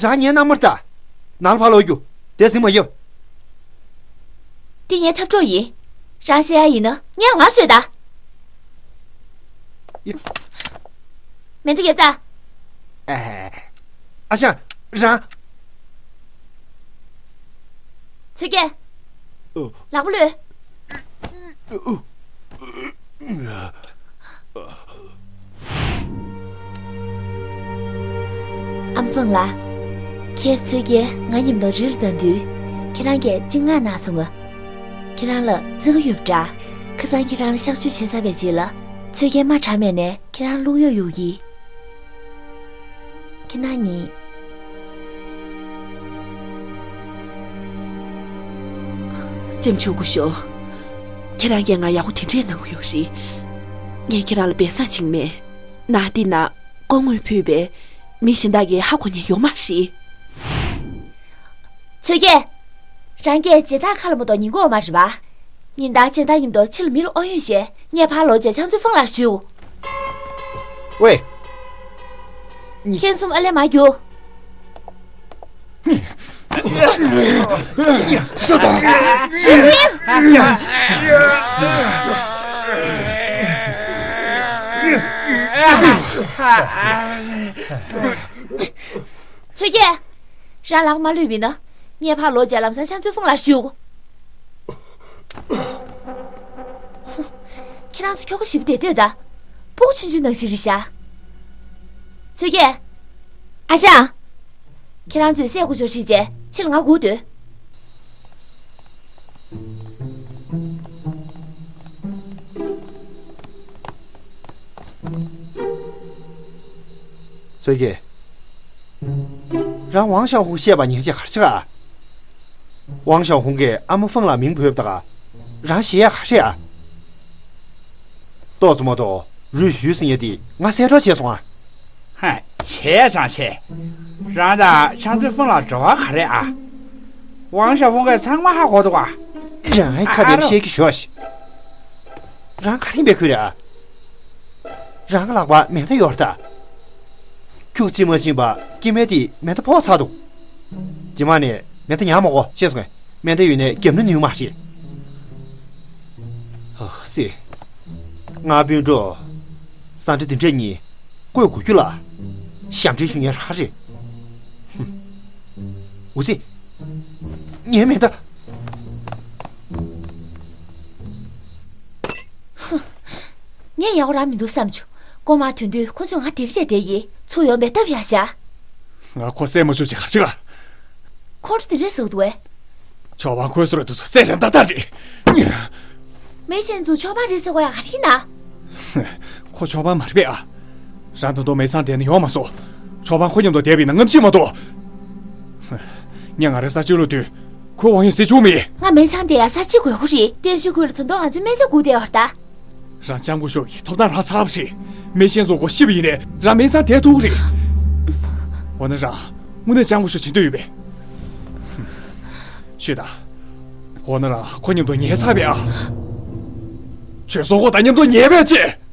རང་ངའི་མནའ་མར་ལྟ། ནང་ལ་ཕར་ལོག་རྒྱུགས། དེ་ཟིན་མ་ཡིན། འདི་ངའི་འཐབ་གྲོགས་ཡིན། རང་གསོད་ཡ་ཡིན་ན་ངས་ང་གསོད་ད། ཡ། མེ་མདའ་རྒྱབ་ད། ཨ། ཨ་ཞང་། རང་། ཚོད་རྒྱལ། ཨོ། ལག་པ་གློད། ཨ་མ་ཧྥང་ལགས། ཁྱེད་ཚོད་ཀྱིས་ང་མཉམ་དུ་རི་ལ་བསྡད་དུས། ཁྱེད་རང་གིས་བཅིངས་ནག་གནང་སོང་ངམ། ཁྱེད་རང་ལ་བརྩི་བ་ཡོད་པ་འདྲ། ཁ་སང་ཁྱེད་རང་ལ་གཤག་བཅོས་བྱས་ཚར་བའི་རྗེས་ལ། ཚོད་ཀྱིས་དམག་གྲངས་མེད་ནས་ཁྱེད་རང་བླུག་ཡོང་ཡོང་གི། ཁྱེད་རང་གཉིས། ལྕམ་ཆུང་སྐུ་ཞབས། ཁྱེད་རང་གིས་ང་ཡག་པོ་དེ་འདྲས་གནང་གི་ཡོད་རེད། ངས་ཁྱེད་རང་ལ་སྦས་གསང་བྱེད་ཀྱི་མེད། ནག་འདི་ན་ལྐོག་དངུལ་ཕུད་པའི་མི་གཞན་དག་གིས་ཧ་གོ་མཁན་ཡོད་མ་རེད། ཚོད་རྒྱལ། རང་གིས་སྦྱིན་བདག་ཁ་ལ་མ་གཏོགས་ཉན་གྱི་ཡོད་མ་རེད་པ། ཉིན་ལྟར་སྦྱིན་བདག་མཉམ་དུ་ཕྱི་ལ་མི་ལ་ཨོ་ཡོད་བཤད། ངས་ཕར་ལོག་བྱས་ཕྱག་མཛོད་ཧྥང་ལགས་ཞུ། ཝེ། ཁྱེད་གསུམ་ཨ་ལས་མར་རྒྱུགས། ཤོད་དང་། ཚོད་རྒྱལ། རང་ལག་མ་ལུས་པ་ཡིན་ན། ངས་ཕར་ལོག་བྱས་ལམ་སང་ཕྱག་མཛོད་ཧྥང་ལགས་ཞུ། ཁྱེད་རང་ཚོ་ཁྱོ་ག་ཞིབ་བསྡད་སྡོད་ད། སྤུ་གུ་ཆུང་ཆུང་ནང་བཞིན་རེད་ཤག་ཚོད་རྒྱལ། ཨ་ཞང་། ཁྱེད་རང་ཚོས་སྲས་སྐུ་ཞབས་ཁྲིད་བྱས་ཕྱིར་ང་སྒུག་སྡོད། ཚོད་རྒྱལ། རང་ཝང་ཞའོ་ཧུང་བཤད་པ་ཉན་ཆེད་ག་རེ་བྱེད་ག་ཝང་ཞའོ་ཧུང་གིས་ཨ་མ་ཧྥང་ལ་མིང་འབོད་པ་དང་། རང་ཞེད་ཡ་ག་རེ་ཨ། ཏོག་ཙམ་མ་གཏོགས་རུས་ཞུས་ཟིན་ཡ་དེ་ང་གསལ་སྒྲོག་བྱས་སོང་ཨ། ཧ། བྱས་ཙང་བྱས། རང་དང་ཕྱག་མཛོད་ཧྥང་ལ་འབྲེལ་བ་ག་རེ་ཨ། ཝང་ཞའོ་ཧུང་གིས་ཚང་མ་ཧ་གོ་འདུག་ག་ཨ་རང་ཁ་དེབ་བཤད་ཀྱི་ཞོག་ཤིག་རང་ག་རེ་འབད་ཁུལ་རེད་ཨ། རང་གི་ལག་པར་མེ་མདའ་ཡོད་རེད་ད། ཁྱུག་ཅིག་མ་ཕྱིན་པ་སྐྱེ་དམན་དེས་མེ་མདའ་ཕོག་ཚར་འདུག་རྗེས་མ་ནས་མེ་མདའ་ཉར་མ་དགོས། ཤེས་སོང་ངས། མེ་མདའ་ཡོད་ནའི་རྒྱབ་ན་ནུས་མ་རེད། ཨ་ཙི། ང་སྤུན་གྲོགས། ཟ་འདྲེ་འདི་འདྲས་གཉིས་བཀོལ་དགོས་རྒྱུ་ལ། ཞབས་འདྲེན་ཞུ་མཁན་རང་རེད། ཧུམ། འུ་ཙི། ངའི་མེ་མདའ། ཧུ། ངས་ཡག་པོ་རག་མི་འདུག་བསམ་བྱུང་། རྐུན་མ་ཐོན་དུས་ཁོ་ཚོས་ང་དེར་བཤད་བསྡད་ཀྱིས་ཚུར་ཡོང་བའི་སྟབས་ཡག་བཞག་ང་ཁོ་བསད་མ་བཅུག་ཅིག་ག་རེ་བྱེད་ག་ཁོ་ཚོ་དེ་འདྲས་ཟེར་འདུག་གས། ཆོས་པ་ཁོས་སུ་རེད་དུ་སུ་བསད་རན་ཏག་ཏག་རེད། མེ་ཤན་ཚོ་ཆོས་པ་རེད་ཟེར་གོ་ཡ་ག་རེ་ཡིན་ན། ཁོ་ཆོས་པ་མ་རེད་པས་ཨ། རང་ད་དུང་མེ་ཚང་དེ་ནས་ཡོང་མ་སོང་། ཆོས་པ་ཁོ་མཉམ་དུ་བསྡད་པ་ཡིན་ན་རྔམ་བརྗིད་མ་གཏོགས། ངས་ང་རའི་གསར་བརྗེ་བླུག་དུས། ཁོས་དབང་ཡོད་ཟེར་བྱུང་མེད། ང་མེ་ཚང་དེ་ཡ་གསར་བརྗེ་དགོས་ཁོ་རེད། བརྟན་བཞུགས་ཁུལ་ལ་ད་དུང་ང་ཚོའི་སྨན་རྩིས་སྒུག་བསྡད་ཡོད་ད། རང་ལྕམ་སྐུ་ཞབས་ཀྱི་ཐོབ་ཐང་རག་ཚར་བ་རེད། མེ་ཤན་ཚོ་ཁོ་ཤི་བ་ཡིན་ནའི་རང་མེ་ཚང་དེར་ཐུག་གི་རེད། འོ་ན་རང་དངོས་གནས་ལྕམ་སྐུ་ཞབས་བྱེད་འདོད་ཡོད་པས། ཤོད་དང་། འོ་ན་རང་ཁོ་མཉམ་དུ་ཉལ་ཚར་བས་ཨ། ཁྱོད་སོང་ཁོ་དང་མཉམ་དུ་ཉལ་བས་ཅི།